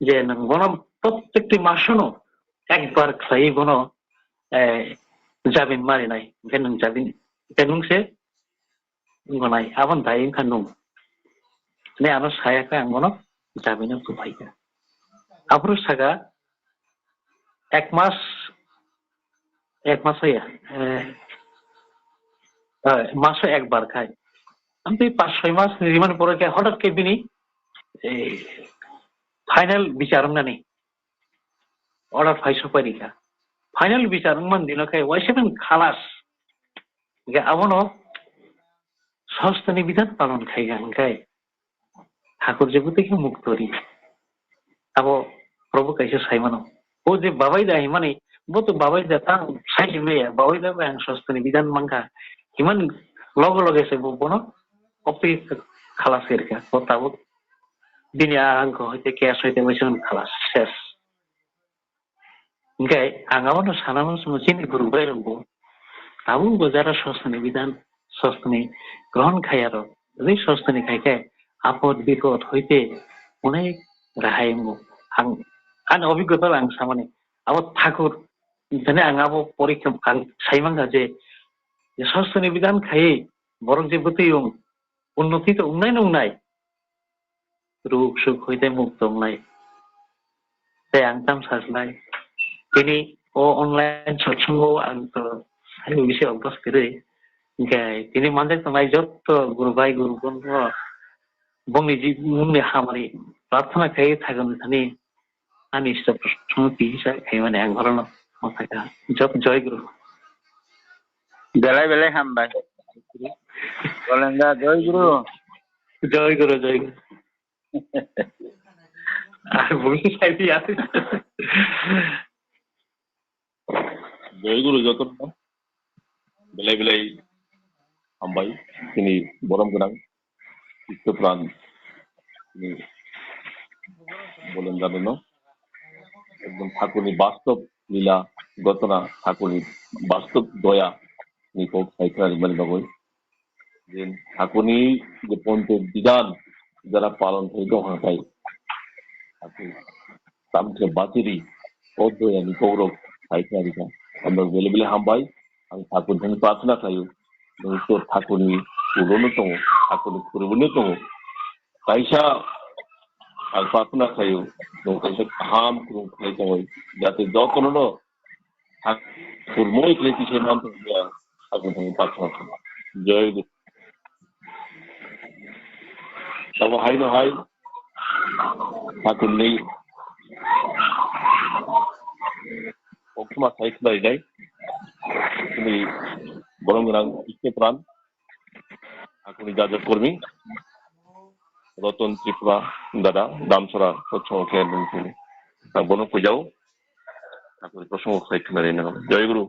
je nwng bono prottekti masono ekbar khlaiwi bono, eh, jabin marinai. Hwnkhe nwng jabin, hwnkhe nwng se wngnai, aboni dai wngkha nwng. Hwnwi ano saya khe ang bono jabino buphai kha. Aphuru saka, ek mas, ek mas hoya, eh, eh, maso ekbar khai. Amtwi pas soi mas rimani pore khe hothat khe bini, eh, final bichar wngnani order phai sokpai rikha. Final bichar wngmani dino khe waisa pen khalas. Hwnkhe abono sostoni bidhan palon khai kha hwnkhe Thakur je bwtwi khe muktori. Abo Probhu kaisa sai mano. O je babai da himani, bo to babai da tang sai himaya, babai da bai ang sostoni bidhan mankha. Himani loge loge se bo bono opi khalas khairkha. Bo tabuk bini a angkho hoite case hoite waisa khalas ses. Hingke ang abono sanano chini guru bai rok bo tabuk bo jara sostoni bidhan, sostoni grohon khaya rok, tei sostoni khai khe apod bipod hoite onek rahai wngo. Ang ani obhiggota bai ang samani abo thakur, thani ang abo porikha ang sai mankha je, je sostoni bidhan khai borok je bwtwi wng, unnoti to wngnai no wngnai. Ruk suk hoi tei muk tongnai. Tei ang tam sajlai. Tini o online sotsungo ang to saibo bisi obos kwrwi. Hingke tini manjak tongnai jotto guru bai guru gun rok bongni ji-, mungni hamari prarthana khai thagon thani ani Ishwar songti hisa khaimani ang orono mokhaikha. Job Joy Guru. Belai belai hambai. Bolenda Joy Guru. Joy Guru, Joy Guru. Ar bumi sai dia. Joy Guru joto. Belai belai hambai. Tini borom gwnang. Isto pran. Tini bolenda no. Ekdom thakurni bastob lila, gotona, thakurni bastob doya ni kok sai khna rimani bagwi. Je thakurni je poncho bidan jara palon khai tong kha khai. Thakur tamkhe bachiri o doya ni kok rok sai khna rikha. Hambai bele bele hambai. Ang thakur thani prarthana khlaio. Nwng to thakurni ulo no tongo, thakurni khurbo no tongo. Kaisa ang prarthana khlaio, nwng kaisa kaham kwrwng khlai tongwi, jate jotono no thakur moi khlai tisa man tong ya, thakur thani prarthana khlaio. Joy Guru. Tamo hai no hai, thakurni koktwma sai khwlai nai, tini borom gwnang Ishwar pran. Thakurni jajak kormi Roton Tripura dada Damsara sotsongo khe nung tini. Ang bono kujao. Thakurni prosongo khai khna ri nang. Joy Guru.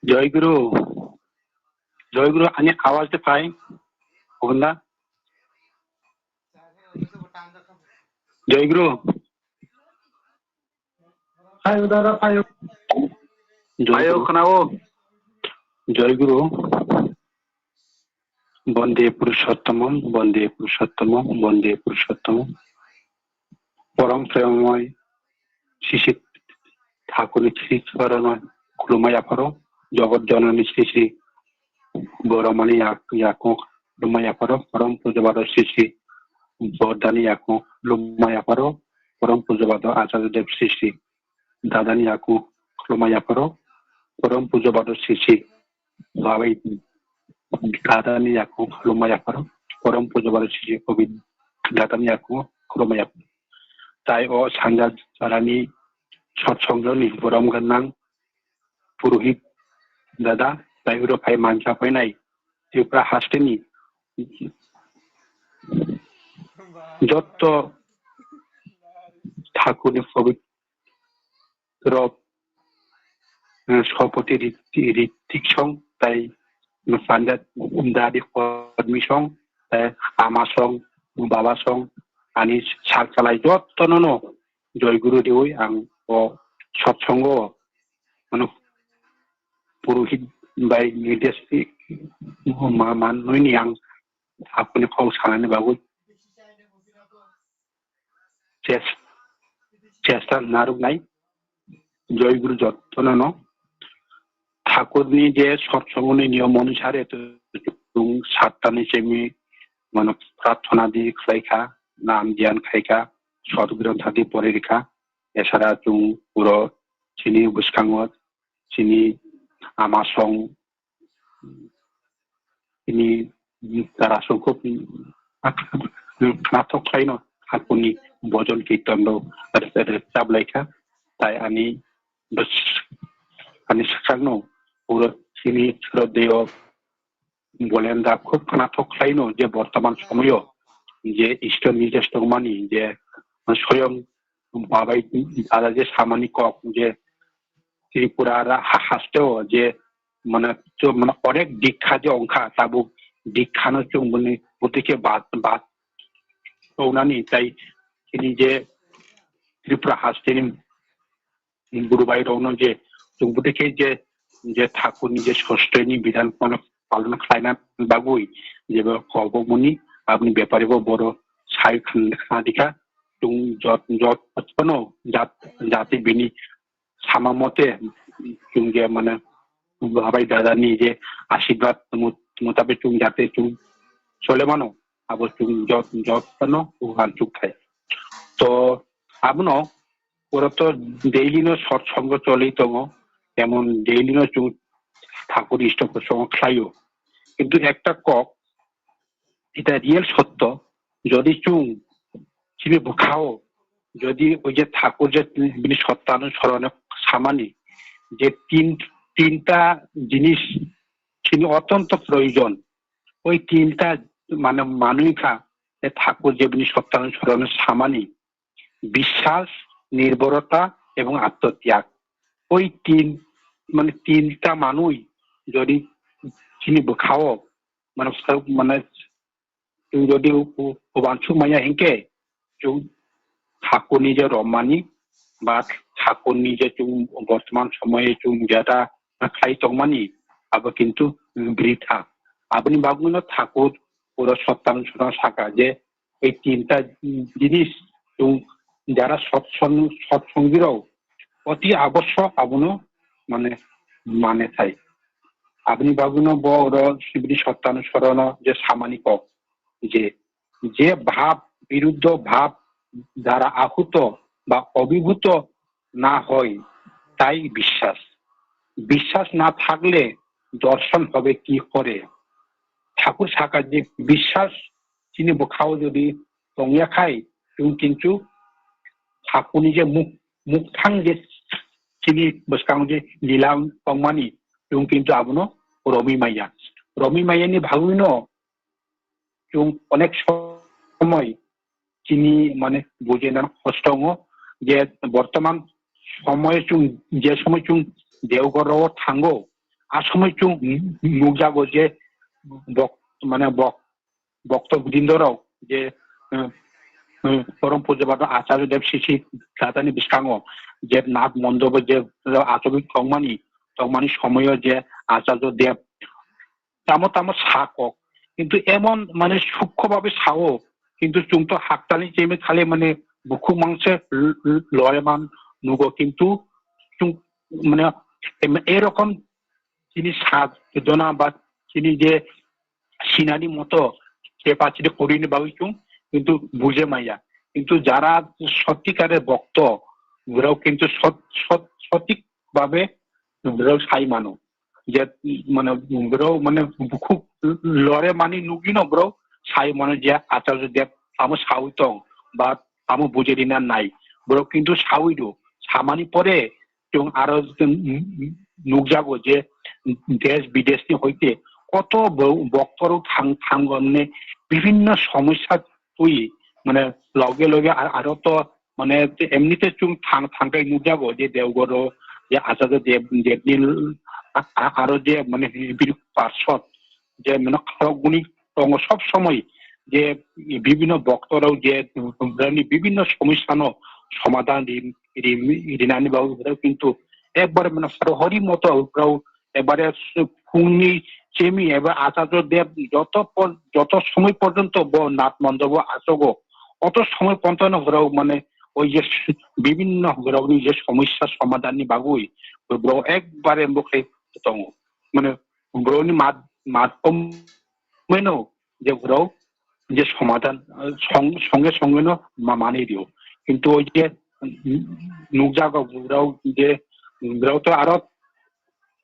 Joy Guru. Joy Guru, ani awaz de phai. Hobonda. Joy Guru. Phaio dada, phaio. Joy Phaio Guru. Khwnao. Joy Guru. Bonde Purushottomam, Bonde Purushottomam, Bonde Purushottomam. Porom premamoi, Sisi Thakurni Sri Chorano khulumai apharo, Jogot Jononi Sri Sri Boromani yak-, yakung khulumai apharo, Porom Pujabado Sri Sri Bordani yakung khulumai apharo, Porom Pujabado Acharya Dev Sri Sri Dadani yakung khulumai apharo, Porom Pujabado Sri Sri Babai gadani yakungo khulumma yapharo, porom puja baro siji kobin gadani yakungo khulumma yapharo. Tai o sanja jarani sotsongjoni borom gwnang purohit dada, tai uro phai mansa phainai Tripura hasteni jotto thakurni pabitro, eh, Sopoti Rit-, Ritik Song, tai Pandit Dadi Kodmi Song, tai Ama Song, Baba Song, ani sak chalai jottono no Joy Guru riwi ang o sotsongo, mano, purohit bai nirdesh ma-, manwi ni ang apni kok sanani bagwi ches-, chesta narwknai. Joy Guru jottono no. Thakurni je sotsongoni niyom onusare to chwng sattani simi mano prarthana di khlaikha, nam dhyan khaikha, sot grontha di pore rikha. Esara chwng puro chini bwskango chini ama song, chini dara song khub khnathok khlaino, hakuni bhojon kirtan rok rwchap laikha. Tai ani bws-, ani swkangno puro chini sroddheyo Bolenda khub khnathok khlaino je bortoman somoyo je Ishwar nirdesh tongmani je soyong babai ada je samani kok je Tripura ra ha-, hasteo je mane cho-, mane onek dikha je ongkha tabuk dikhano chwng bini butike bat, bat tongnani tai chini je Tripura hasteni guru bai rokno je chwng butike je, je thakurni je sosteni bidhan mane palon khlaina bagwi jeba kobokmani aboni beparibo boro sai khna dikha chwng jot, jot phano jat, jati bini sama mote chwng je mane babai dada ni je asirwad mut-, mutabe chwng jate chwng chole mano abo chwng jot, jot phano uhan chuk thai. To abono Oro to daily no sot songo choli tongo, emon daily no chwng thakur isto kosongo khlaio. Kintu ekta kok, eta real sotto, jodi chwng chini bwkhao, jodi oi je thakur je bini sottano sorone samani, je tin, tinta jinis chini otonto proyojon, oi tinta mane manwi kha, je thakur je bini sottano sorone samani, biswas, nirborota ebong attotyag. Oi tin, mane tinta manwi jodi chini bwkhao, mane, mane chwng jodi u-, u-, uansuk manya hinkhe chwng thakurni je romani ba thakurni je chwng bortoman somoye chwng jeta khlai tongmani abo kintu britha. Aboni bagwino thakur pura sottan sottan saka je ei tinta jinis chwng jara sot song-, sot songjirok oti abosok abono mane mane thai. Aboni bagwino bo oro sibini sottano sorono je samani kok je, je bhab biruddho bhab দ্বারা আহূত বা অভিভূত না হয় তাই বিশ্বাস। বিশ্বাস না থাকলে দর্শন হবে কি করে? Thakur saka je biswas chini bwkhao jodi tongya khai, chwng kintu thakurni je muk-, mukthang je chini bwskango je lila tongmani, chwng kintu abono romwi maya. Romwi mayani bagwino chwng onek somoi chini mane bujinani kosto wngo je bortoman somoy chwng je somoi chwng Deoghor o thango, a somoi chwng nukjago je bok-, mane bok-, bokto bidindorok je, eh, eh, porom pujabado Acharya Dev Sisi Dadani bwskango je Nath Mondobo je achogwi tongmani, tongmani somoyo je Acharya Dev tamo tamo sa kok, kintu emon mane sukho babe sao, kintu chwng to haktalni chemi khali mane bukhuk mangse l-, l-, loreman nugo, kintu chwng mane em-, erokom chini sa dona ba chini je sinani moto capacity korini bagwi chwng kintu buje maya, kintu jara sotikare bokto borok kintu sot-, sot-, sotik babe borok sai mano je mane borok mane bukhuk lore mani nugino borok sai mano je Acharya Dev amo sawi tong ba amo bujai rina nai. Borok kintu sawi do, samani pore chwng aro nukjago je desh bideshni hoite koto bo-, boktorok thang, thango, mane bibhinno somosya twi, mane loge loge ar-, aro to mane emnite chwng thang, thangkai nukjago je Devgoro je Acharya Dev, Devni a-, a-, aro je mane bini parsod je mane khorokguni tongo sob somoi je bibhinno boktorok je borokni bibhinno somosyano somadhan ri-, ri-, rinani bagwi borok kintu ekbare mane hori moto borok ekbare phungni chemi eba Acharya Dev joto por-, joto somoi porjonto bo Nath Mondop o achogo, oto somoi pontano borok mane oi je bibhinno borokni je somosya somadhanni bagwi borok ekbare bokhe tongo. Mane borokni mat-, matkomeno je borok je somadhan, eh, song-, songe songe no ma-, manwi rio. Kintu oi je, mm, nukjago borok je, borok to aro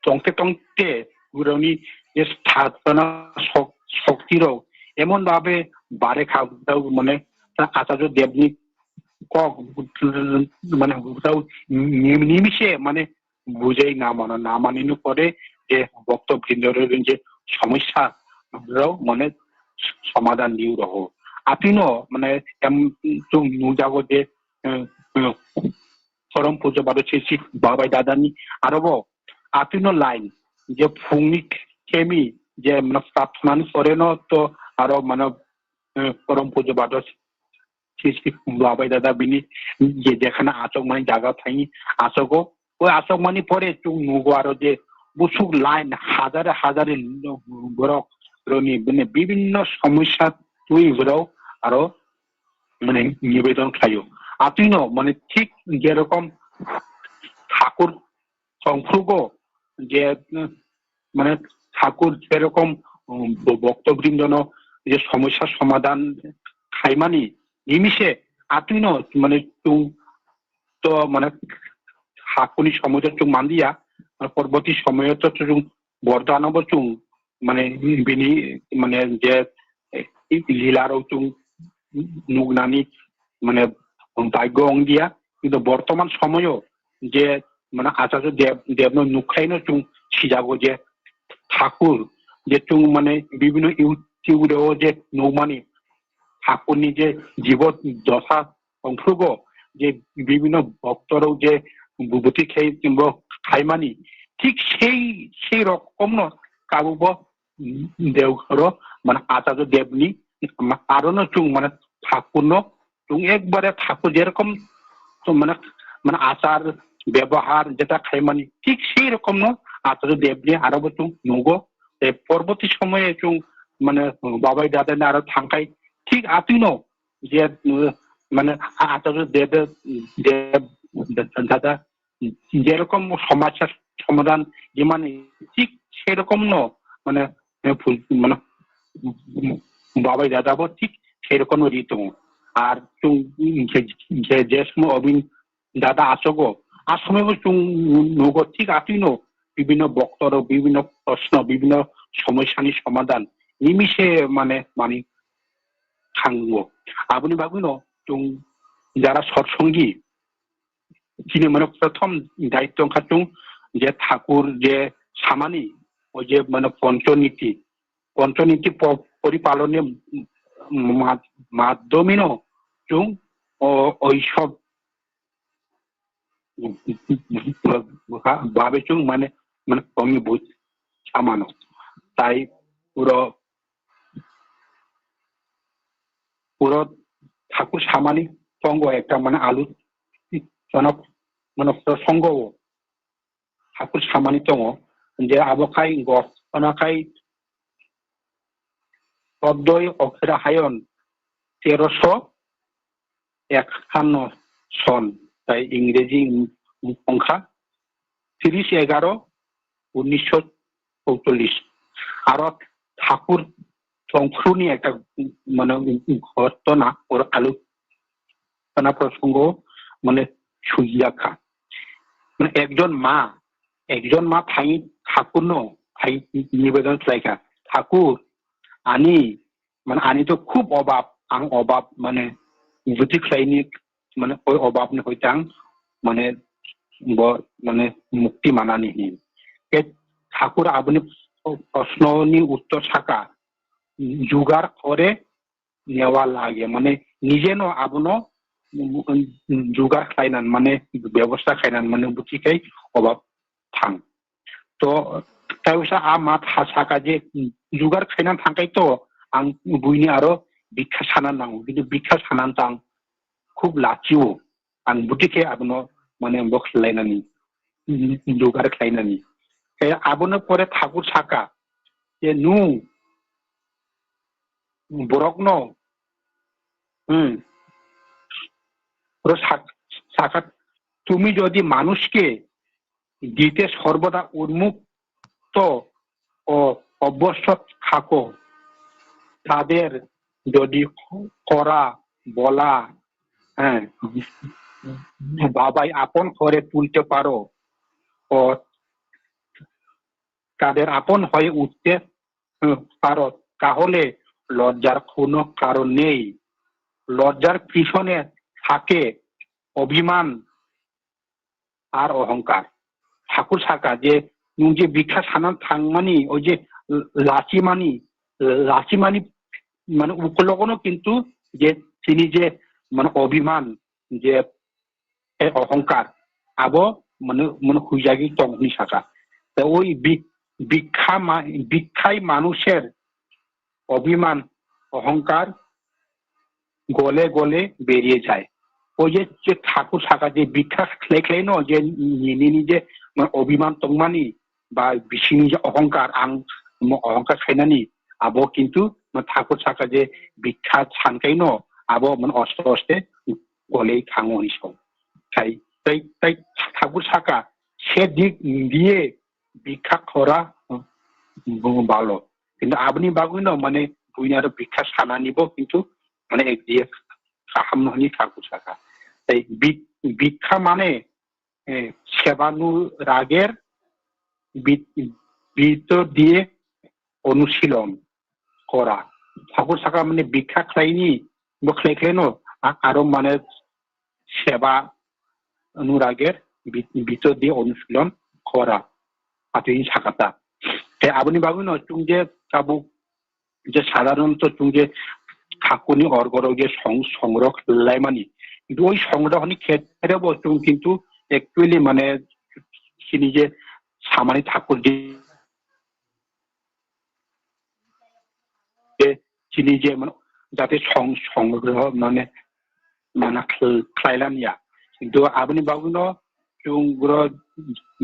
tongte tongte borokni je sthapana sok-, shokti rok emon bhabe bare kha borok mane Acharya Devni kok mane borok nim-, nimise mane bujai na mano, na manino pore je bokto brindorok je somosya rok mane somadhan diu roho. Atwino mane em chwng nukjago je, eh, eh, Porom pujo bado sisi babai dadani aro bo atwino line je phungni khemi je mane prarthana ni pore no to aro mane, eh, Porom pujo bado sisi babai dada bini je jekhana achokmani jaga thangwi achogo. O achokmani pore chwng nugo aro je busuk line hazare hazare borok roni bini bibhinno somosya twi borok aro mane nibedon khlaio. Atwino mane thik jerokom thakur tongphrugo je, mm, mane thakur jerokom, um, bo-, bokto brindono je somosya somadhan khaimani nimise atwino mane chwng to mane thakurni somoyo chwng manliya, mane porborti somoyo to chwng bordano bo chwng mane bini mane je, eh, lila rok chwng nuknani mane bhagyo ongdia, kintu bortoman somoyo je mane Acharya Dev, Devno nukhlaino chwng sijago je thakur je chwng mane bibhinno YouTube o je nukmani thakurni je jibo dosa tongphrugo je bibhinno boktorok je buboti khai bo khaimani thik sei, sei rokomno kabubo Devgoro mane Acharya Devni arono chwng mane thakurno chwng ekbare thakur jerokom to mane, mane achar bebohar jeta khaimani thik sei rokomno Acharya Devni aro bo chwng nugo. Tei porborti somoye chwng mane babai dadani aro thangkhai thik atwino je, uh, mane a-, Acharya Dev, Dev, Dev, dada jerokom somosya somadhan jemani thik serokomno mane, eh, phul-, mane babai dada bo thik serokomno ri tongo. Ar chwng je, je, je somoy obin dada achogo, a somoybo chwng nugo thik atwino bibhinno boktorok, bibhinno proshno, bibhinno somosyani somadhan nimise mane mani thango. Aboni bagwino chwng jara sotsongi chini mane prothom daityo wngkha chwng je thakur je samani o je mane ponchoniti, ponchoniti po-, poripaloni ma-, madhyomino chwng o, oisob bhabe chwng mane, mane tongni buj samano. Tai puro, puro thakur samani tongo ekta mane alu chonok mane songo o thakur samani tongo je abo khai gor ona khai Todoi Okhira Hayon teroso ekhanno son, tai Ingreji wng-, wngkha tiris egaro unnisho chouchollish. Aro thakur tongphru ni ekta, mane, ghotona or alochona prosongo, mane, sujiyakha. Mane, ekjon ma, ekjon ma thai thakur no thai nibedon khlaikha, "Thakur, ani, mane ani to khub obab, ang obab, mane buji khlaini, mane oi obab ni hoitang, mane bo, mane mukti manani hi. Ke Thakur aboni proshno ni uttor saka, jugar khore newa lage, mane nije no abono jugar khlainan, mane bebosta khlainan, mane buji khai obab thang. To, tai usa a mat ha saka je jugar khainan thangkai to ang buini aro bikha sana nango, kintu bikha sanan tang khub lachio, ang buti khe abono mane bok lainani jugar khlainani. Khe abono pore Thakur saka je nu borokno, hmm, ro sak-, saka, তুমি যদি মানুষকে দিতে সর্বদা উন্মুক্ত ও অবশ্য থাকো, তাদের যদি করা বলা, হ্যাঁ, বাবাই আপন করে তুলতে পারো ও তাদের আপন হয়ে উঠতে, হুম, পারো, তাহলে লজ্জার কোনো কারণ নেই। লজ্জার পিছনে থাকে অভিমান আর অহংকার। Thakur saka je nwng je bikha sana thangmani, o je lachimani, lachimani mane ukulogono kintu je chini je mane obhiman, je e ohongkar, abo mane, mane huijagwi tong hwnwi saka. Te oi bi-, bikha ma-, bikhai manusher obhiman, ohongkar gole gole beriye jai. O je, je Thakur saka je bikha khlai khlai no je ni-, nini je mane obhiman tongmani, ba bisingni je ohongkar, ang mo ohongkar khainani, abo kintu ma Thakur saka je bikha sankaino, abo mane oste oste golei thango hwnwi sao. Tai, tai, tai Thakur saka, se dik diye bikha khora, mm, balo. Kintu aboni bagwino mane buini aro bikha sanani bo kintu mane ek diye kaham no hwnwi Thakur saka. Tai bi-, bikha mane eh, সেবানুরাগের বি-, ভিতর দিয়ে অনুশীলন করা। Thakur saka mane bikha khlaini, bo khlai khlaino, a-, aro mane seba anuragir bi-, bitor di onushilon khora. Atwi sakata. Te aboni bagwino chwng je tabuk je sadharonto chwng je thakurni orgorok je song-, songrok laimani. Kintu oi songrokni khetre bo chwng kintu actually mane chini je samani thakur je, je chini je mane jate song-, songrok mane mana khl-, khlailaniya. Kintu aboni bagwino chwng bro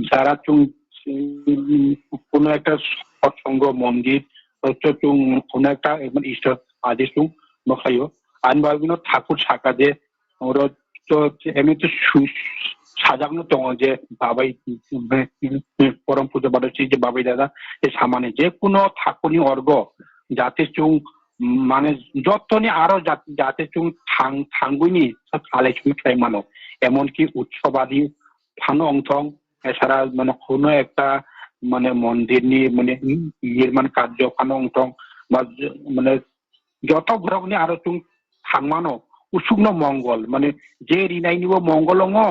jara chwng, chwng kuno ekta sotsongo mondir, hotto chwng kuno ekta, ekman Ishwar adi chwng nokhayo. Ani bagwino thakur saka je oro to emi to su-, sajakno tongo je babai, porom puja bado si je babai dada, je samani je kuno thakurni orgo jate chwng mane jotoni aro jat-, jate chwng thang-, thangwini sa khalai chwng khlai mano. Emonki utsobadi phano wngthong, esara mane khuno ekta mane mondirni mane nirman karjo phano wngthong, ba j-, mane joto borokni aro chwng thangmano usukno mongol, mane je rinainibo mongol wngo,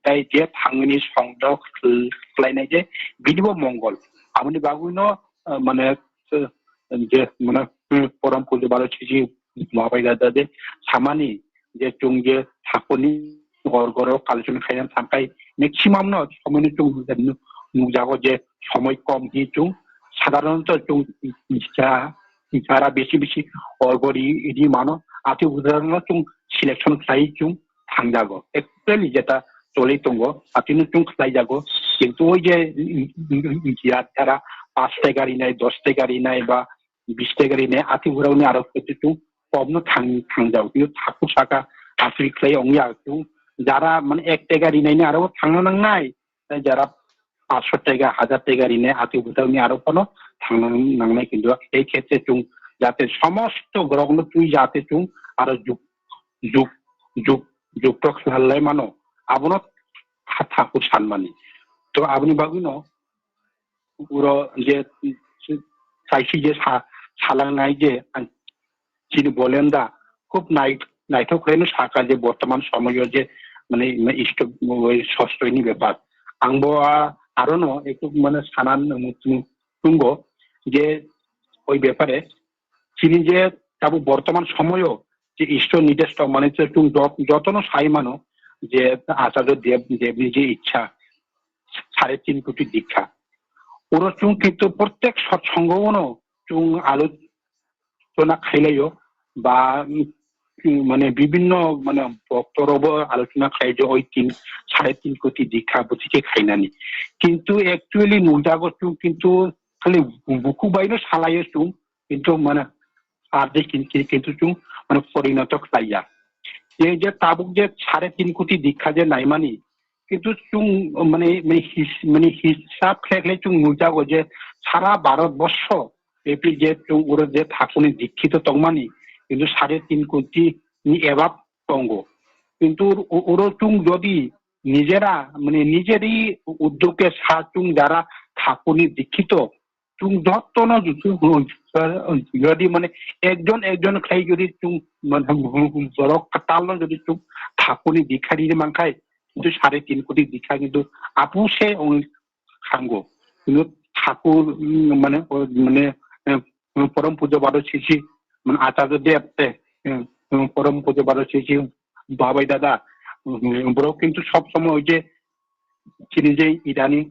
tai je thangmani songdok khlainai je binibo mongol. Aboni bagwino, eh, mane, eh, je mane, hmm, porom puja baro chiji mabai dada de samani je chwng je thakurni orgoro kalchun khaina thangkai maximum no somoino chwng nu-, nukjago je somoi kom hi chwng sadharonto chwng ja-, jara besi besi orgori idi mano ati udahoron chwng selection khlai chwng thangjago. Actually jeta choli tongo, atino chwng khlaijago. Kintu oi je, mm, mm, mm, ya jara paanch taka rinai, dos taka rinai ba bis taka rinai, ati borokni aro kaitor chwng komno thang-, thangjago. Kintu thakur saka atwi khlai wngya chwng jara mane ek taka rinaini aro thangna nangnai, tei jara paanch taka, hajar taka rinai ati borokni aro phano thangna nangnai. Kintu ei khetre chwng jate somosto borokno twi jate chwng aro juk juk, juk, juktok khlai mano. Abono tha-, thakur sanmani. To aboni bagwino uro je saisi je sa-, salangnai je ang chini Bolenda khub nai-, naithok khlaino sakha je bortoman somoyo je mane, mane isto-, oi sostoini bepar. Ang bo a-, arono ektuk mane sanan tungo je oi bepare chini je tabuk bortoman somoyo je Ishwar nidesh tongmani je chwng jot-, jotono sai mano je Acharya Dev, Devni je ichha sare tin koti dikha. Oro chwng kintu prottek sotsongo-ono chwng alochona khailaio ba, mm, mane bibinno mane boktorokbo alochona khlai je oi tin, sare tin koti dikha bwtwi khe khainani. Kintu actually nukjago chwng kintu khali bukhuk baino salaio chwng, kintu mane ardi kin-, kin-, kintu chwng mane porinoto khlaiya. Je, je tabuk je sare tin koti dikha je naimani, kintu chwng mane, mane his-, mane hisab khlai khlai chwng nukjago je sara Bharat borsho A P je chwng oro je thakuni dikhito tongmani, kintu sare tin koti ni ebab tongo. Kintu o-, oro chwng jodi nijera, mane nijeri uddyoge sa chwng jara thakuni dikhito, chwng jotono jodi mane ekjon ekjon khlai jodi chwng mane borok kwtalno jodi chwng thakuni dikha rini mankhai, kintu sare tin koti dikha kintu apuse wng thango. Kintu thakur, mm, mane, o, mane, eh, porom pujo baro sisi, mane Acharya Dev te, eh, porom pujo baro sisi Babai Dada, mm, borok kintu sob somoi oi je chini je idani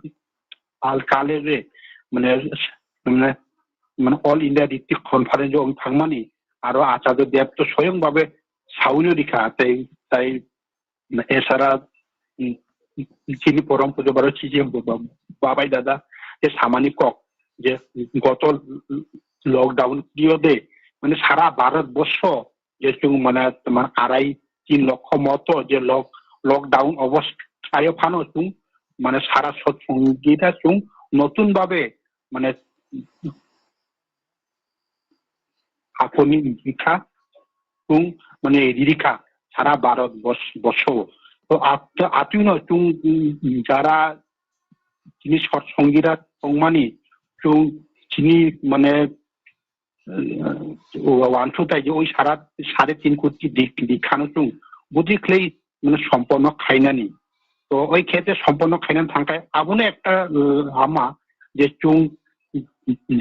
al kale je, mane, mane, mane All India Ritik Conference o thangmani, aro Acharya Dev to soyong babe saui no rikha, tai, tai esara, mm, chini porom pujo baro sisi Babai Dada je samani kok je goto lockdown period de mane sara Bharat borsho je chwng mane, mane arai tin lokho moto je lock-, lockdown obosthayo phano chwng mane sara sotsongita chwng notun babe mane hakoni rikha chwng mane rikha sara Bharat bos-, borsho. To at-, atwino chwng, mm, jara chini sotsongira tongmani chwng chini mane eh, wansu tai je oi sara, sare tin koti dik-, dikhano chwng budi khlai mane somporno khainani. To oi khetre somporno khainani thangkhai abono ekta, eh, lama je chwng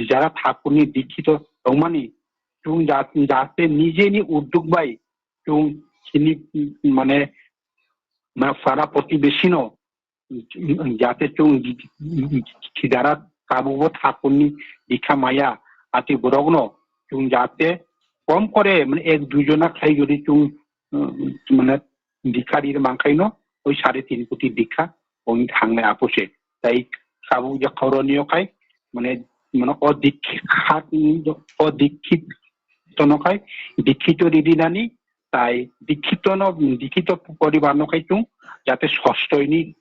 jara thakuni dikhito tongmani chwng ja-, jate nijeni uddog bai chwng chini mane, mane para protibeshino jate chwng khidara tabukbo thakurni dikha maya, ati borokno chwng jate kom kore mane ek dui jona khlai jodi chwng, um, mane dikha ri mankhaino oi sare tin koti dikha ong thangnai apose. Tai tabuk je khoroniyo khai mane, mane o dikha, o dikhit tono khai dikhito ri rinani tai dikhito no, dikhito poribar no khai chwng jate sostoini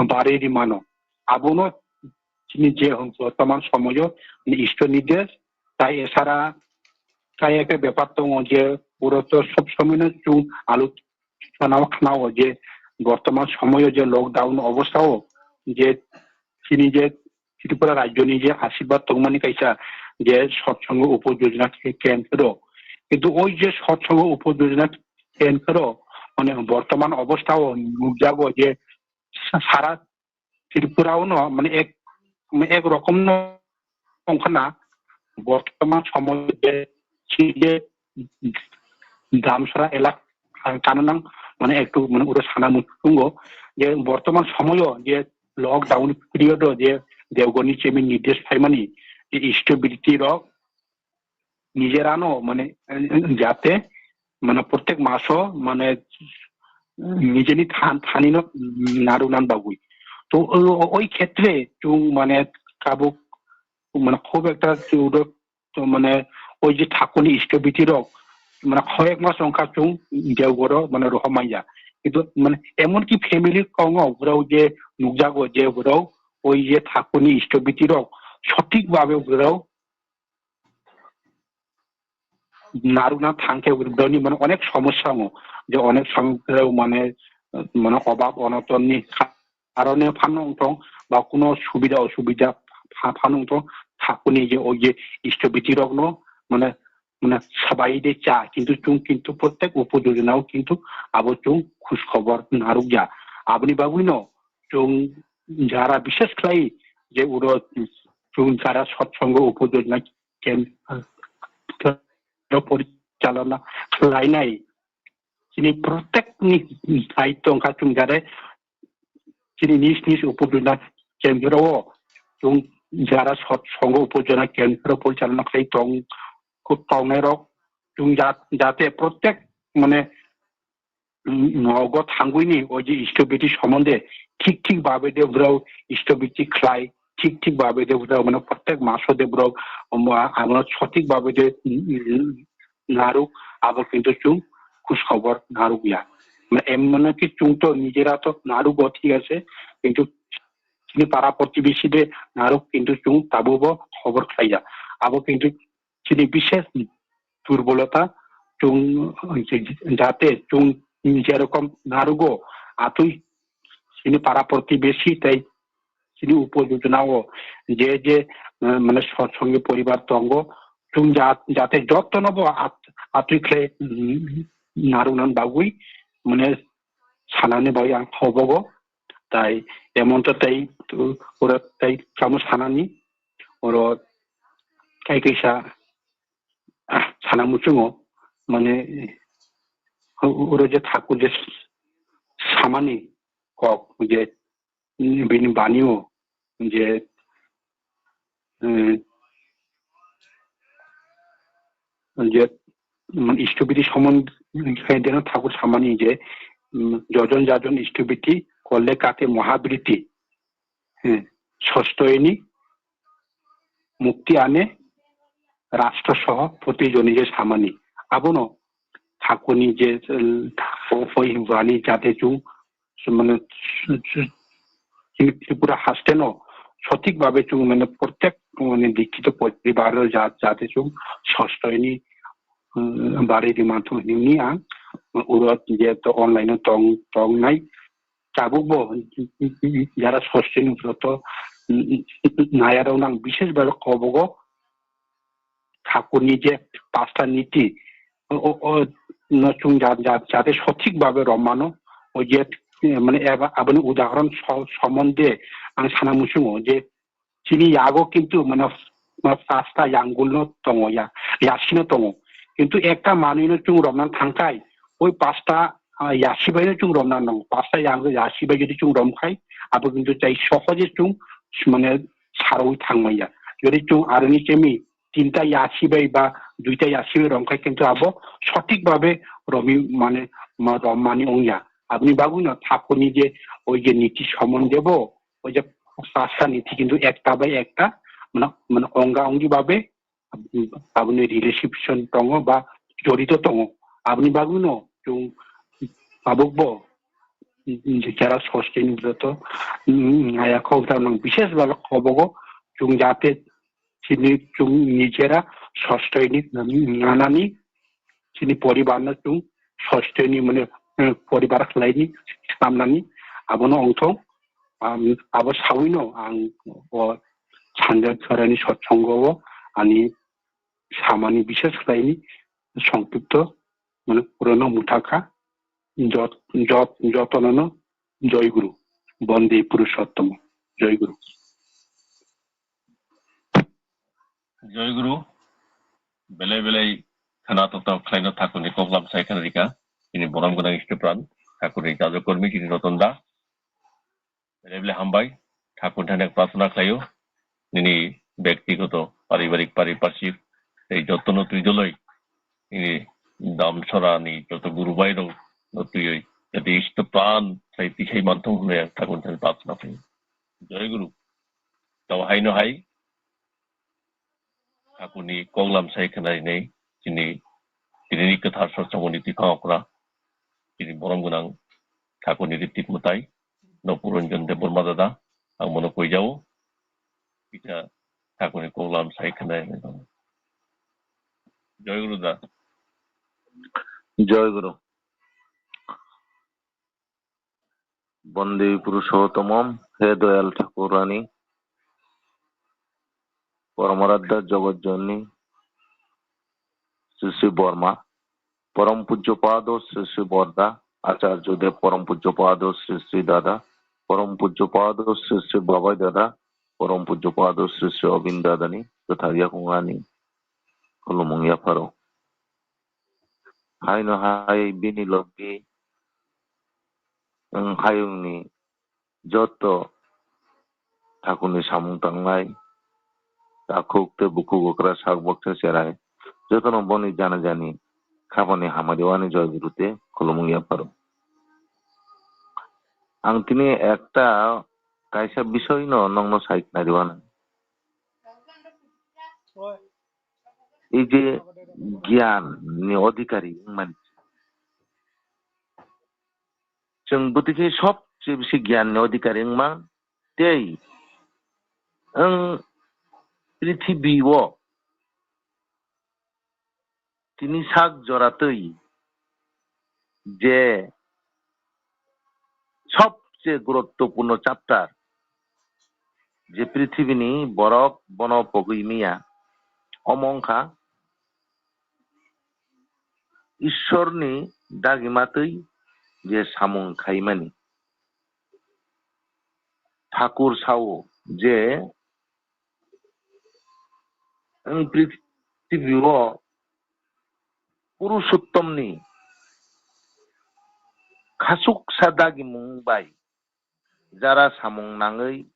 bare rimano. Abono chini je hwn bortoman somoyo ni Ishwar nidesh, tai esara tai ekta bepar tongo je puro to sob somoy no chwng alochona khnao je bortoman somoyo je lockdown obostha o je chini je Tripura rajyoni je ashirbad tongmani kaisa je Satsang Upojojona ke-, camp rok. Kintu oi je Satsang Upojojona camp rok, mane bortoman obostha o nukjago je sa-, sara Tripura o no, mane ek, mane ek rokom no ongkhana bortoman somoy je, si je Damsara elak ang kananang, mane ektu mane uro sana mutungo je bortoman somoyo je lockdown period o je Dewgorni chairman nirdesh phaimani je stability rok nijerano mane, eh, jate mane prottek maso mane nijeni than, thanino narunan bagwi. To o, o, oi khetre chwng mane tabuk mane khub ekta chwng to mane oi je thakuni stability rok mane khoyek mas ongkha chwng Dewgoro mane rohor manya. Kintu mane emon ki family kongo borok je nukjago je borok oi je thakuni stability rok sothik babe borok narukna thangkhe borokni mane onek somosya wngo je onek somosya mane, mane obab onotonni karone phano wngthong ba kuno subida osubida pha-, phano wngthong thakuni je o je stability rokno mane, mane sabai de cha, kintu chwng kintu protek upo jojona o kintu abo chwng khush khobor narwk ya. Aboni bagwi no chwng jara bishes khlai je uro chwng jara sotsongo upo jojona kem porichalona khlainai chini protek ni hai tongkha chwng jare chini nis nis upo jojona kem jora o chwng jara sotsongo upo jojona kem jora porichalona khlai tong tongnai rok chwng ja-, jate protek mane nogo thangwini o je stability somonde thik thik babe de bro stability khlai thik thik babe de bro mane protek maso de bro amo sotik babe de naruk abo kintu chwng khush khobor narwk ya. Mane em mane ki chwng to nijera to narwk o thik ase kintu chini para protibesi de narwk kintu chwng tabuk bo khobor khlai ya. Abo kintu chini bishes durbolota chwng jate chwng jerokom narwgo atwi chini para protibesi tei chini upo jojona o je je mane sotsongi poribar tongo chwng jate jotono bo atwi khlai narwknani bagwi mane sanani bagwi ang hobogo tai emon to tai oro tai kamo sanani oro kai kaisa sana muchungo mane oro je thakur je samani kok je bini bani o je je stupidity somon khe deno thakur samani je jojon jajon stupidity korle kate mohabriti sostoyeni mukti ane rastro soho protijoni je samani abono thakurni je hoi hwani jate chwng mane chini Tripura hasteno sotik babe chwng mane protek mane dikkito poribar jate chwng sostoyeni bari rimanthu hini ang uro je to online tong tongnai tabuk bo jara sostoyeni joto nayarok nang bishes babe kobogo thakurni je pasta niti no chwng jate sotik babe romano o je mane aboni udahoron somonde ang sana muchungo je chini yago kintu mane pasta yangul no tongo ya yasi no tongo kintu ekta manwi no chwng romna thangkai oi pasta yasi bai no chwng romna nango pasta yang yasi bai jodi chwng romkhai abo kintu tai sohoje chwng mane sarwi thangmaya jodi chwng aroni chemi tinta yasi bai ba duita yasi bai romkhai kintu abo sotik babe romi mane romani ongya aboni bagwi no thakurni je oi je niti somonde bo o je pasta niti kintu ekta bai ekta mane mane onga ongi babe aboni relation tongo ba jorito tongo aboni bagwi no chwng tabuk bo jara sostoyeni joto naya kok ta nang bishes babe kobogo chwng jate chini chwng nijera sostoyeni nanani chini poribar no chwng sostoyeni mane poribar khlaini samnani abono ongthong abo sawino ang o sanja chorani sotsongo o ani samani bishes khlaini songkipto mane purono muthakha jot jot jotonono joy guru bonde purushottomo joy guru. Joy Guru, belai belai khana tokta khlaino thakurni koklam sai khana rika. Ini borom gwnang istu pran, thakurni jajo kormi kini roton da. Belai belai hambai, thakur thane prarthana khlaio. Nini bektigoto, paribarik, pariparshik, ei jotono twi doloi. Ini damsora ni joto guru bai rok no twioi. Jadi istu pran sai tisai manthong hwnwi ang thakur thane prarthana khlaio. Joy Guru. Tau haino hai. Thakurni koklam sai khwnai nai chini tinini kwthar sorsongmani twiphang okra chini borom gwnang thakurni ritwk mwtai no Puranjan Debbarma dada ang bono koijao kisa thakurni koklam sai khwnai nai. Joy Guru da. Joy Guru. Bande Purushottomam, he Doyal Thakurani, Poramaradhya Jagat Janani Sri Sri Borma, Param Pujya Pado Sri Sri Borda, Acharya Dev Param Pujya Pado Sri Sri Dada, Param Pujya Pado Sri Sri Babai Dada, Param Pujya Pado Sri Sri Obin Dada ni kwthar yakung ani khulumung yapharo. Haino hai bini logi wng hayungni joto thakurni samung tangnai, takhuk tei bukhuk okra sak baksa cherai, jotono boni jana jani khapani hamari wani joy guru tei khulumung yapharo. Ang tini ekta kaisa bisoyno nongno sai khnari wano. Ei je giyan ni odhikari wngmani. Chwng bwtwi khe sobse bisi giyan ni odhikari wngma tei wng prithibi o tini sak jora twi je sobse guruttopurno chapter, je prithibini borok bono pogwi miya, omo wngkha Ishwarni dagima twi je samung khaimani. Thakur sao je wng prithibi o Purushottomni khachuksa dagimung bai jara samung nangwi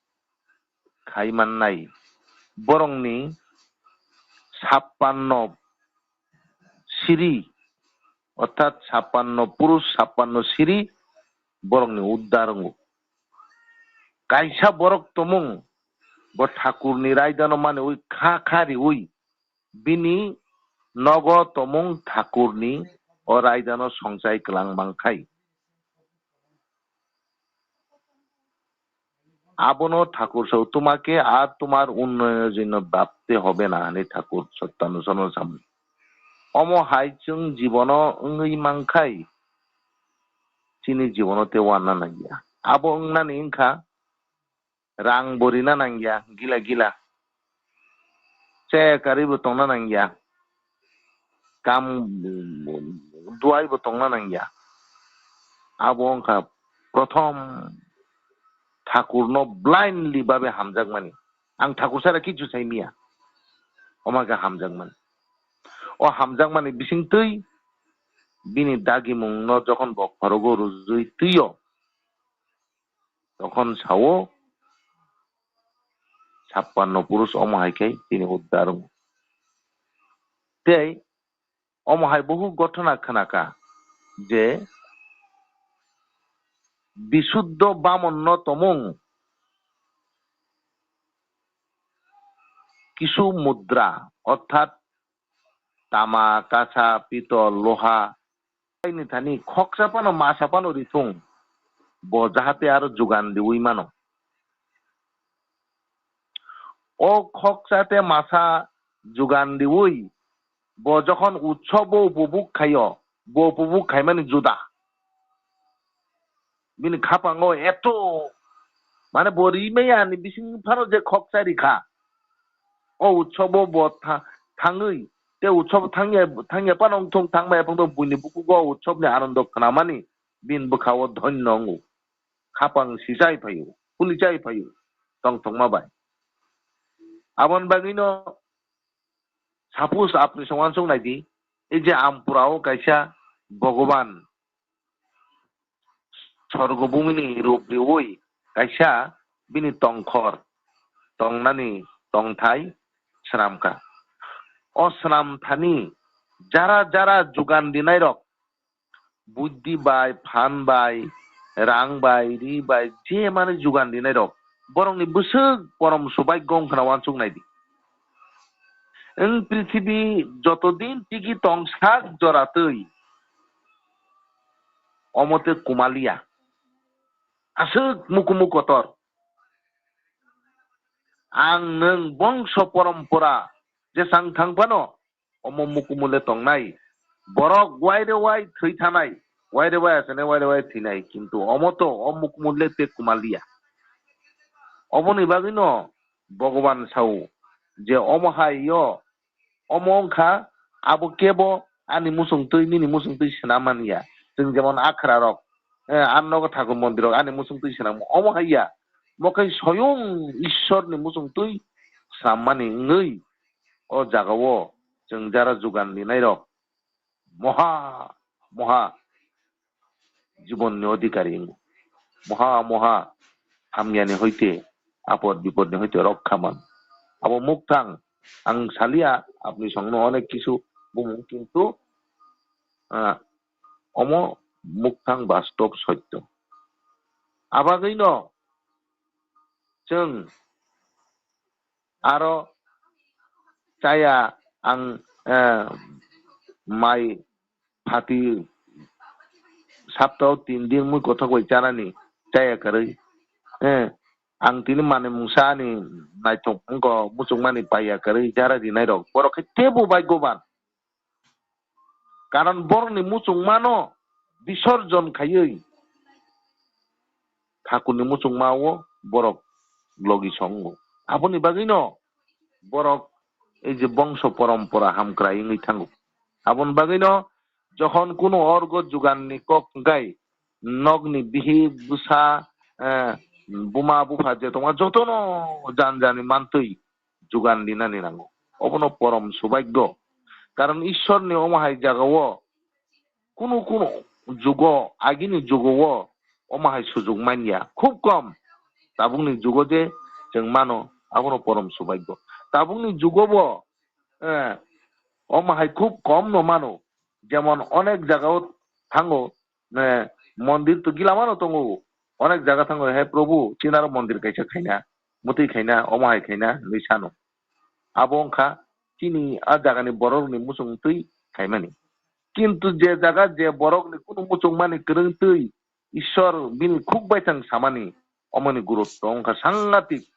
khai mannai. Borokni sappanno siri, orthat sappanno purush, sappanno siri borokni uddar wngo. Kaisa borok tomung, bo thakurni raidano maniwi kha kha riwi bini nogo tomung thakurni o raidano songchai kwlang mangkhai. Abono thakur sao, "Tumake ar tumar unnoyonor jonno bhabte hobe na," hinwi thakur Sattanushono samung. Omo hai chwng jibono wngwi mangkhai, chini jibono tei wanna nangya. Abo wngnani wngkha rang bo rina nangya gila gila. Chaya karwi bo tongna nangya. Kam duai bo tongna nangya. Abo wngkha prothom thakurno blindly babe hamjakmani. Ang thakur sara kichu sai miya. Omo khe hamjakmani. O hamjakmani bisingtwi bini dagimungno jokhon bo khorogo rwjwi twio, tokhon sao, sappanno purush omo hai khe tini uddar wngo. Tei omo hai bohu ghotona khnakha je Bisuddho Bamonno tomung kisu mudra, orthat tama, kasa, pitol, loha, ni thani khoksa phano masa phano rithung, bo jahate aro jugan riwi mano. O khoksa tei masa jugan riwi bo jokhon utsobo upobhog khaio, bo upobhog khaimani juda. Bini khapango eto, mane, bo rimaya ni bising phano je khoksa rikha. O utsobo bo tha-, thangwi, te utsobo thangya, thangya phano wngthung, thangmaya phano buini bukugo o utsobni anondo khnamani bini bwkhao dhonyo wngo. Khapang sichai phaio, kulichai phaio, tongthokma bai. Aboni bagwino, suppose, apni se uansuk naidi, ei je Ampurao kaisa Bhogoban sorgo bumini rup riwi kaisa bini tongkhor tongnani tongthai swnamkha. O swnamthani jara jara jugan rinairok, buddhi bai, phan bai, rang bai, ri bai, je mani jugan rinairok, borokni bwswk porom subai gong khna uansuk naidi. Wng prithibi joto din tigi tong sak jora twi, omo tei kumaliya, aswk mukumu kotor. Ang nwng bongso porompora jesang thang phano, omo mukumu le tongnai. Borok waire wai thwi thanai, waire wai achane waire wai thwinai, kintu omo to o mukumu le tei kumaliya. Oboni bagwino Bhogoban sao, je omo hai yo, omo wngkha abo kebo ani muchung twi, nini muchung twi swnam mani ya. Chwng jemon akhra rok, eh, ani nogo thakur mondir rok ani muchung twi swnam, omo hai ya. Mo khe soyung Ishwar ni muchung twi swnam mani wngwi o jaga o chwng jara jugan linai rok moha moha jibonni odhikari wngo. Moha moha hamyani hoite, apod bipodni hoite rokha man. Abo mukthang, ang salia apni songno onek kisu bumung, kintu, ah, omo mukthang bastob sotto. Abagwino chwng aro chaya ang, eh, mai phati saptao tin din mui kothok bai chanani chaya kwrwi. Eh, ang tini manwi mungsa ani naithok wngkha muchungmani paiya kwrwi jara rinai rok. Borok khe teibo bhagyoban. Karon borokni muchungmano bisorjon khaiwi Thakurni muchungmao borok logi songo. Aboni bagwino borok ei je bongso porompora hamkrai wngwi thango. Aboni bagwino jokhon kunu orgo juganni kok hwnkhe nokni bihik bwsa, eh, buma bupha je tongma jotono jan jani mantwi jugan linani nango. Obono porom subagyo. Karon Ishwarni omo hai jagao kunu kunu jugo, agini jugo o omo hai sujuk manya. Khub kom tabukni jugo je chwng mano, abono porom subagyo. Tabukni jugo bo, eh, omo hai khub kom no mano. Jemon onek jagao thango, eh, mondir to gilamano tongo. Onek jaga thango, "He Prabhu, chini aro mondir kaisa khaina, mwtwi khaina, omo hai khaina," hinwi sano. Abo wngkha chini a jagani borokni muchung twi khaimani. Kintu je jaga je borokni kunu muchungmani kwrwng twi Ishwar bini khuk baithang samani, omoni gurutto wngkha sangatik,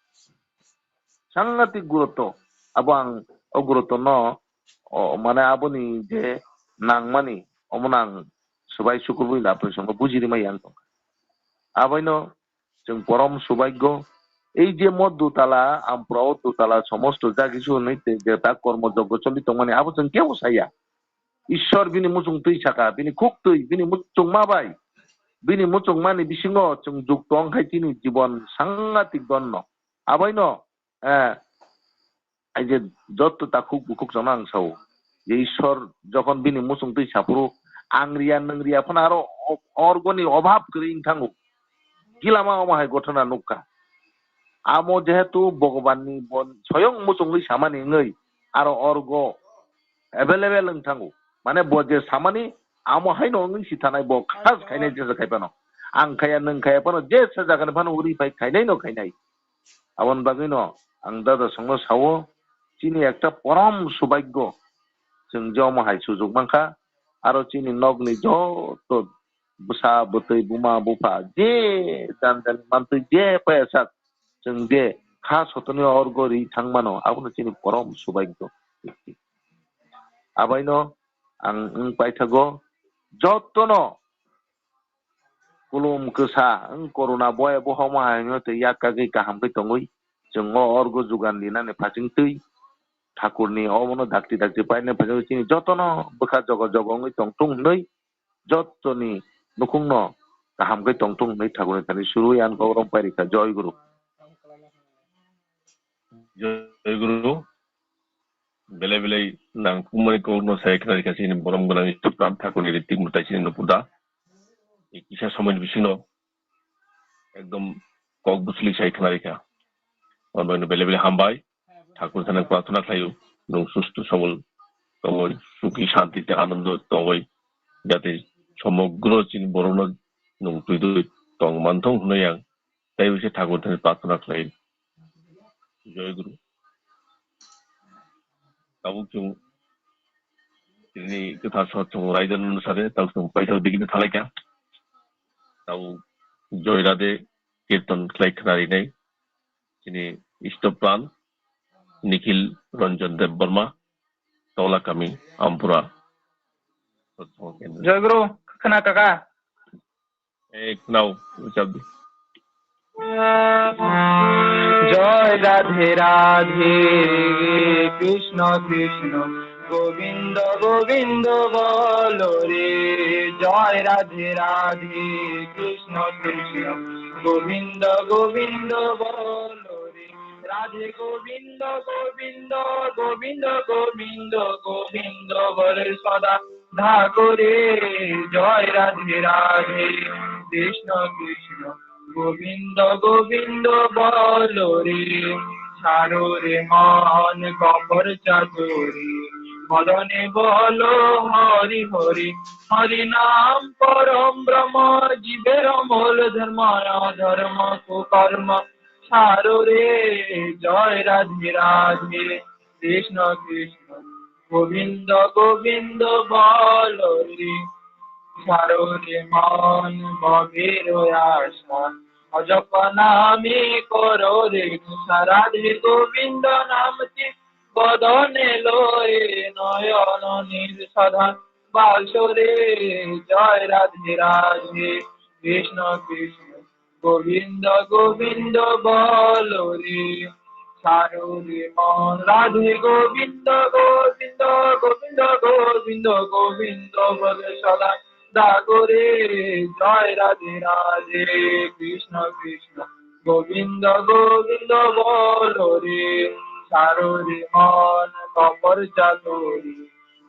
sangatik gurutto. Abo ang o gurutto no, o, mane aboni je nangmani, omono ang swbai sukurwi lapri songo buji rimai ang tongkha. Aboino chwng porom subagyo. Ei je mo dutala, ampura o dutala somosto ja kisu hwnwi te je ta kormo joggo choli tongmani, abo chwng kebo saya. Ishwar bini muchung twi saka, bini khuk twi, bini muchungma bai, bini muchungmani bisingo chwng jukto wng khai chini jibon sangatik donno. Aboino, eh, ai je jotto takhuk bukhuk chwngno ang sao, je Ishwar jokhon bini muchung twi saphuru, ang riya, nwng riya phano aro o-, orgoni obhab kwrwi wng thango. Gilama omo hai gothona nukha. Amo jehetu Bhagwanni bo soyong muchungwi samani wngwi aro orgo available wng thango. Mane bo je samani amo haino wngwi si thanai, bo khas khainai jesa khai phano. Ang khaya, nwng khaya phano, jesa jagani phano uri phai khainai no khainai. Aboni bagwino ang dada songno sao, chini ekta porom subagyo, chwng je omo hai sujuk mankha, aro chini nokni joto bwsa bwtwi buma bupha je jan jan mantwi je paiyasak, chwng je kha sotoni orgo ri thangmano, abono chini porom subagyo. Abaino ang wng paithago jotono kulum kwsa wng corona boya bohoma haino tei yak kagwi kaham khe tongwi chwng o orgo jugan linani phachingtwi Thakurni obono dakti dakti paina phachingtwi chini jotono bwkha jogo jogo wngwi tongthung hwnwi jotoni nukhungno kaham khe tongthung hwnwi Thakurni thani surwi ang kok rompai rikha. Joy Guru. Joy Guru. Belai belai nangkukmani kokno sai khna rikha chini borom gwnang Iswar Pran Thakurni ritwi mwtai chini nukhung da. Kisa somoini bisingo ekdom kok bwchwlwi sai khna rikha. Omo belai belai hambai. Thakur thani prarthana khlaio, nwng sustu sabol tongwi, sukhi shanti tei anando tongwi, jate somogro chini borokno nwng twi twi tong manthong hwnwi ang tei wngse Thakur thani prarthana khlaio. Joy Guru. Tabuk chwng tini kwthar sor chwng raida nung sade, tabuk chwng paisa digini thalaikha. Tabuk Joy Radhe kirtan khlai khna rinai. Chini Istopran Nikhil Ranjan Debbarma, Tola Kami, Ampura. Joy Guru, khna kaka. Eh, khwnao, ucap di. জয় রাধে রাধে, কৃষ্ণ কৃষ্ণ গোবিন্দ গোবিন্দ বলো রে। জয় রাধে রাধে, কৃষ্ণ কৃষ্ণ গোবিন্দ গোবিন্দ বলো রে। রাধে গোবিন্দ গোবিন্দ গোবিন্দ গোবিন্দ গোবিন্দ বলে সদা ঠাকুরে। জয় রাধে রাধে, কৃষ্ণ কৃষ্ণ গোবিন্দ গোবিন্দ বলো রে। সারো রে মন কপর চাতুরি, মদনে বলো হরি হরি। হরি নাম পরম ব্রহ্ম, জীবের মূল ধর্ম, অধর্ম কুকর্ম সারো রে। জয় রাধে রাধে, কৃষ্ণ কৃষ্ণ গোবিন্দ গোবিন্দ বলো রে। সারো রে মন গভীর আশা, অজপ নামে করো রে নেশা। রাধে গোবিন্দ নামটি বদনে লয়ে, নয়ন নীর সদা বাসো রে। জয় রাধে রাধে, কৃষ্ণ কৃষ্ণ গোবিন্দ গোবিন্দ বলো রে। সারো রে মন রাধে গোবিন্দ গোবিন্দ গোবিন্দ গোবিন্দ গোবিন্দ বলে সদা ডাকো রে। জয় রাধে রাধে, কৃষ্ণ কৃষ্ণ গোবিন্দ গোবিন্দ বলো রে। সারো রে মন কপর চাতুরি,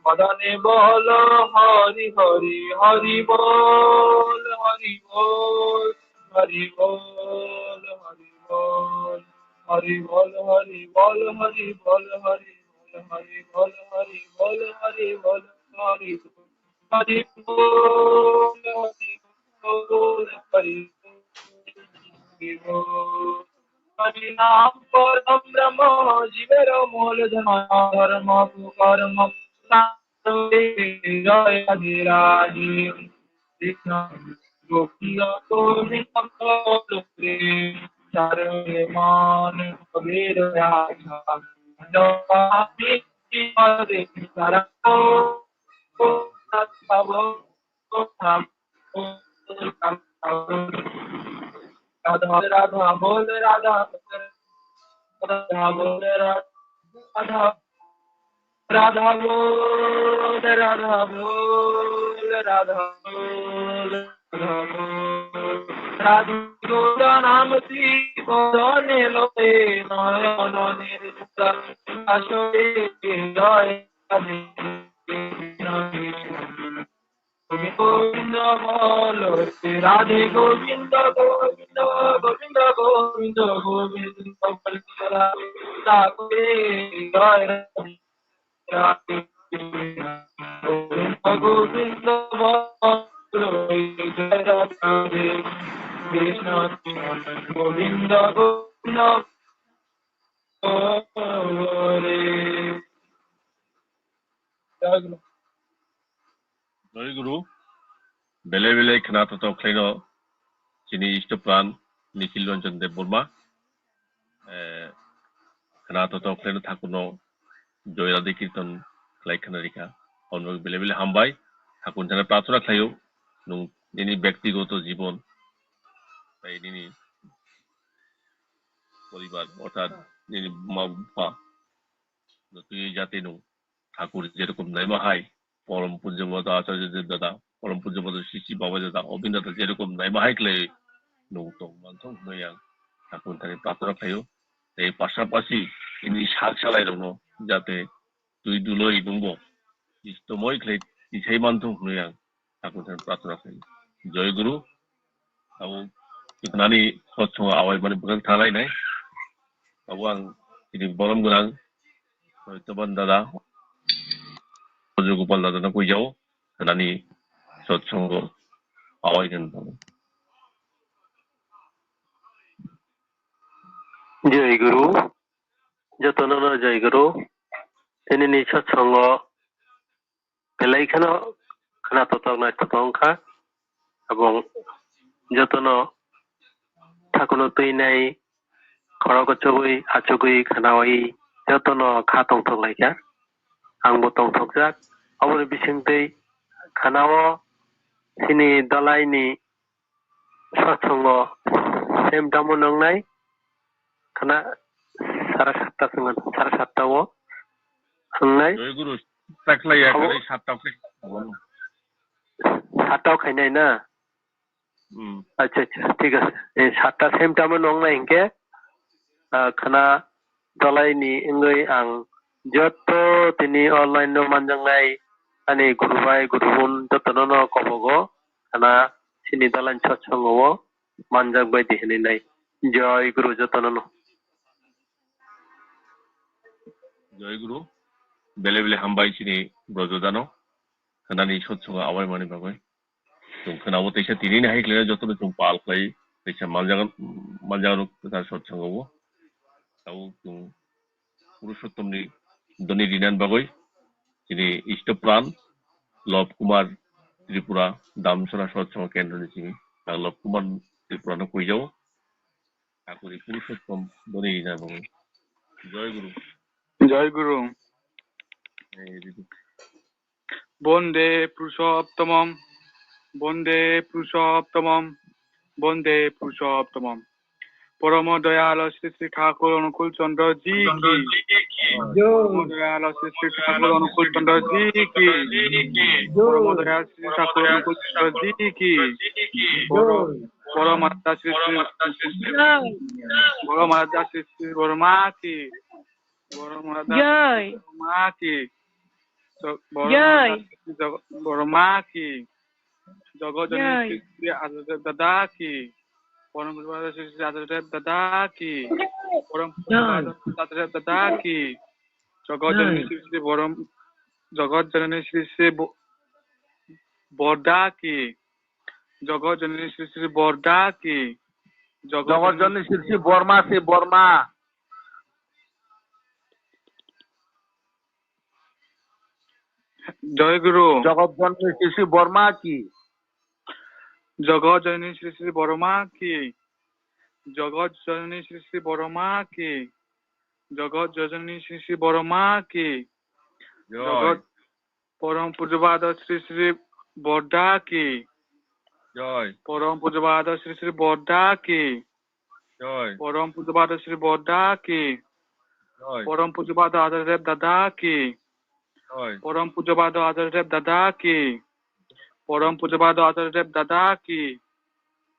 মদনে বলো হরি হরি। হরি বল, হরি বল, হরি বল, হরি বল। হরি বল, হরি বল, হরি বল, হরি বল, হরি বল, হরি বল, হরি বল, হরি বল। হরি বল, হরি বল, হরি বল, হরি বল। হরি নাম পরম ব্রহ্ম, জীবের মূল ধর্ম, ধর্ম কুকর্ম। জয় রাধে রাধে। কৃষ্ণ গোপী গোবিন্দ বলো রে, সারো রে মন কবির আশা। জয় রাধে রাধে, সারা রাধা রাধা বল, রাধা রাধা বল, রাধা রাধা বল, রাধা বল, রাধা বল, রাধা বল। রাধা গোবিন্দ নাম শ্রী বদনে লয়ে, নয়ন নির্মল আসরে। জয় রাধে কৃষ্ণ কৃষ্ণ। গোবিন্দ বলো, রাধে গোবিন্দ, গোবিন্দ, গোবিন্দ, গোবিন্দ, গোবিন্দ বলো, রাধে রাধে, রাধে কৃষ্ণ। গোবিন্দ, গোবিন্দ বলো, জয় রাধে কৃষ্ণ, গোবিন্দ, গোবিন্দ হরে। জয় গুরু। Jai Guru, belai belai khwna thothok khlaino chini istopran Nikhil Ranjan Debbarma. Eh, khwna thothok khlaino thakurno Joy Radhe Kirtan khlai khwna rikha. Omo belai belai hambai. Thakurni thani prarthana khlaio, nwng nini byaktigoto jibon, tai nini poribar, orthat nini buma bupha, no twi jate nwng Thakur jerokom naima hai, Porom Pujya Mada Acharya Dev Dada, Porom Pujya Mada Sisi Baba Dada, Obin Dada jerokom naima hai khlai nwng tong manthok hwnwi ang Thakurni thani prarthana khlaio. Tei pasapasi ini sak salai rokno jate twi duloi nwngbo istomoi khlai tisai manthok hwnwi ang Thakur thani prarthana khlaio. Joy Guru, abo nani sotsongo awai mani bwkhak thanglainai. Abo ang chini borom gwnang Saityaban dada, Rajagopal dada no puijao, nani sotsongo awai khe nang. Joy Guru, jotono no Joy Guru, tini ni sotsongo belai kheno khwna totok nai totok wngkha, abong jotono thakuno twi nai khorok chobwi achugwi khwnawi jotono kha tongthok laikha, angbo tongthokjak. Aboni bisingtwi khwnao chini dalaini sotsongo Same tamo nongnai. Khana sara satta swngan, sara satta o wngnai. Joy Guru, satta khlai ya, abo khlai satta khlai. Satta o khainai na? Hmm. Acha, acha, thik ase. Eh, satta same time o nongnai hinkhe, ah, khana dolaini wngwi ang joto tini online no manjaknai ani guru bai guru bun jotono no kobogo khana chini dolaini satsongo o manjak bai di hinwi nai. Joy Guru jotono no. Joy Guru, bele bele hambai chini brojodano, khanani satsongo awai mani bagwi. Chwng khwnao teisa tini ni hai khlaina jotono chwng pal khlai teisa manjagan, manjagan kwthar satsongo o. Tabuk chwng Purushottomni doni rinani bagwi chini Istopran Love Kumar Tripura Damsara satsongo kendroni simi ang Love Kumar Tripurano kuijao. Akuri Purushottom doni rinani bagwi. Joy Guru. Joy Guru. Ei, ridi. Bonde Purushottomam, Bonde Purushottomam, Bonde Purushottomam. Poromo Doyalo Sri Sri Thakur Onukul Chandra Ji ki. Poromo Doyalo Sri Sri Thakur Onukul Chandra Ji ki. Poromo Doyalo Sri Sri Thakur Onukul Chandra Ji ki. Poromo Doyalo Sri Sri, Poromo Doyalo Sri Sri Borma ki. Borma Joy. Borma ki. Jo-, Borma Joy. Joy. Borma ki. Jogot Joy. Janani Sri Sri Adhadev Dada ki. Porom Pujabadha Sri Sri Adhadev Dada ki. Porom Joy. Pujabadha Sri Sri Adhadev Dada ki. Jogot Joy. Janani Sri Sri Borom, Jogot Janani Sri Sri Bo-, Borda ki. Jogot Janani Sri Sri Borda ki. Jogot Jogot Janani Janani Sri Sri Borma se Borma. Joy Guru. Jogot Janani Sri Sri Borma ki. Jogot Janani Sri Sri Borma ki. Jogot Janani Sri Sri Borma ki. Jogot Janani Sri Sri Borma ki. Joy. Jogot Porom Pujabadha Sri Sri Borda ki. Joy. Porom Pujabadha Sri Sri Borda ki. Joy. Porom Pujabadha Sri Borda ki. Joy. Porom Pujabadha Adhadev Dada ki. Joy. Porom Pujabadha Adhadev Dada ki. Porom Pujabadha Adhadev Dada ki.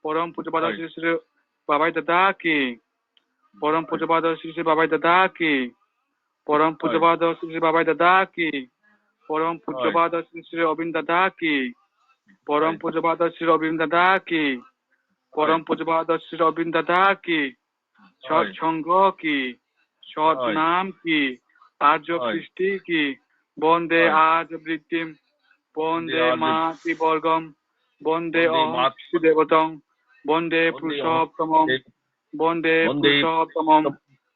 Porom Pujabadha Joy. Sri Sri Babai Dada ki. Porom Joy. Pujabadha Sri Sri Babai Dada ki. Porom Joy. Pujabadha Sri Sri Babai Dada ki. Porom Joy. Pujabadha Sri Sri Obin Dada ki. Porom Joy. Pujabadha Sri Obin Dada ki. Porom Joy. Pujabadha Sri Obin Dada ki. Sot Oi. Songho ki, sot Oi. Nam ki, Arjo Oi. Kristi ki, Bonde Oi. Arjo Brittim, Bonde Bonde Arjo Mati Borgom, Bonde Bonde Om Mati Kristi Devotam, Bonde Bonde Om Purushottamam, Kristi Bonde Bonde Purushottamam,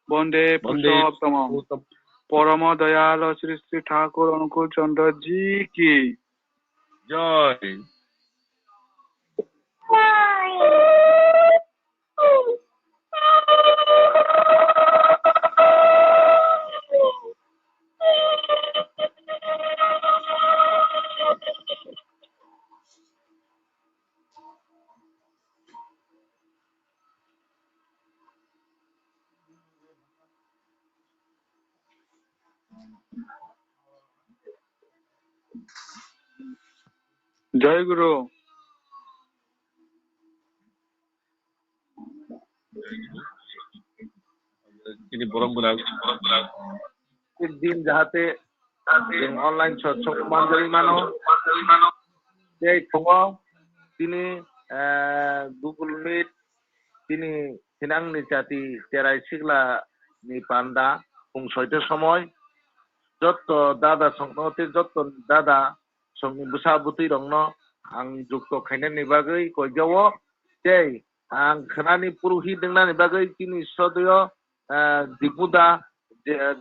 Bonde Bonde Purushottamam. Purushottam- Poroma Doyalo Sri Sri Thakur Onukul Chandra Ji ki. Jai. Jai Guru. Chini borok gwnang. Ek din jahate chwng online sot sok manjari mano. Tei tongo tini, eh, Google Meet tini hinangni chati cherai sikla ni panda pung soita somoi jotto dada songno tei jotto dada songni bwsa bwtwi rokno ang jukto khainani bagwi koijao. Tei ang khnani purohit wngnani bagwi chini sodoyo, eh, Dipuda je, eh,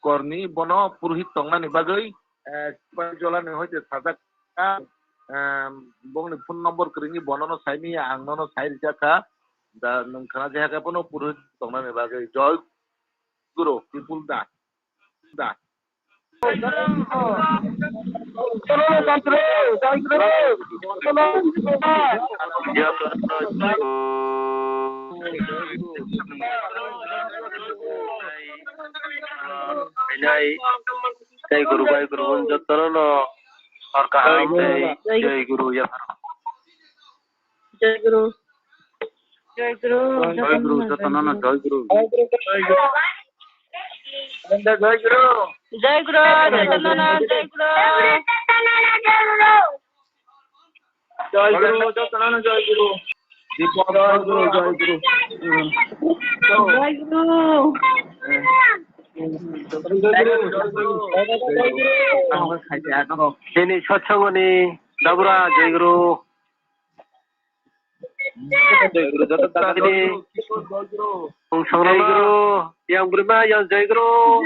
Korni bono purohit tongnani bagwi, eh, Sipai Jolani hoite sajak kha, eh, bongni phone number kwrwngwi bonono saimanya ang nono sai rijak kha. Da nwng khna je hakhe bono purohit tongnani bagwi. Joy Guru, Dipuda. Da. Jai Guru, Jai Guru, jotono no hor kaham tei Jai Guru. Jai Guru ya. Jai Guru. Jai Guru. Jai Guru, jotono no Jai Guru. Jai Guru. Jai Guru, jotono no Jai Guru. Jai Guru, jotono no Jai Guru. Jai Guru, Jai Guru. Jai Guru. Chini satsangoni Dabra Jai Guru. Jai Guru, joto takini. Pungsong Jai Guru. Yang Burma yang Jai Guru.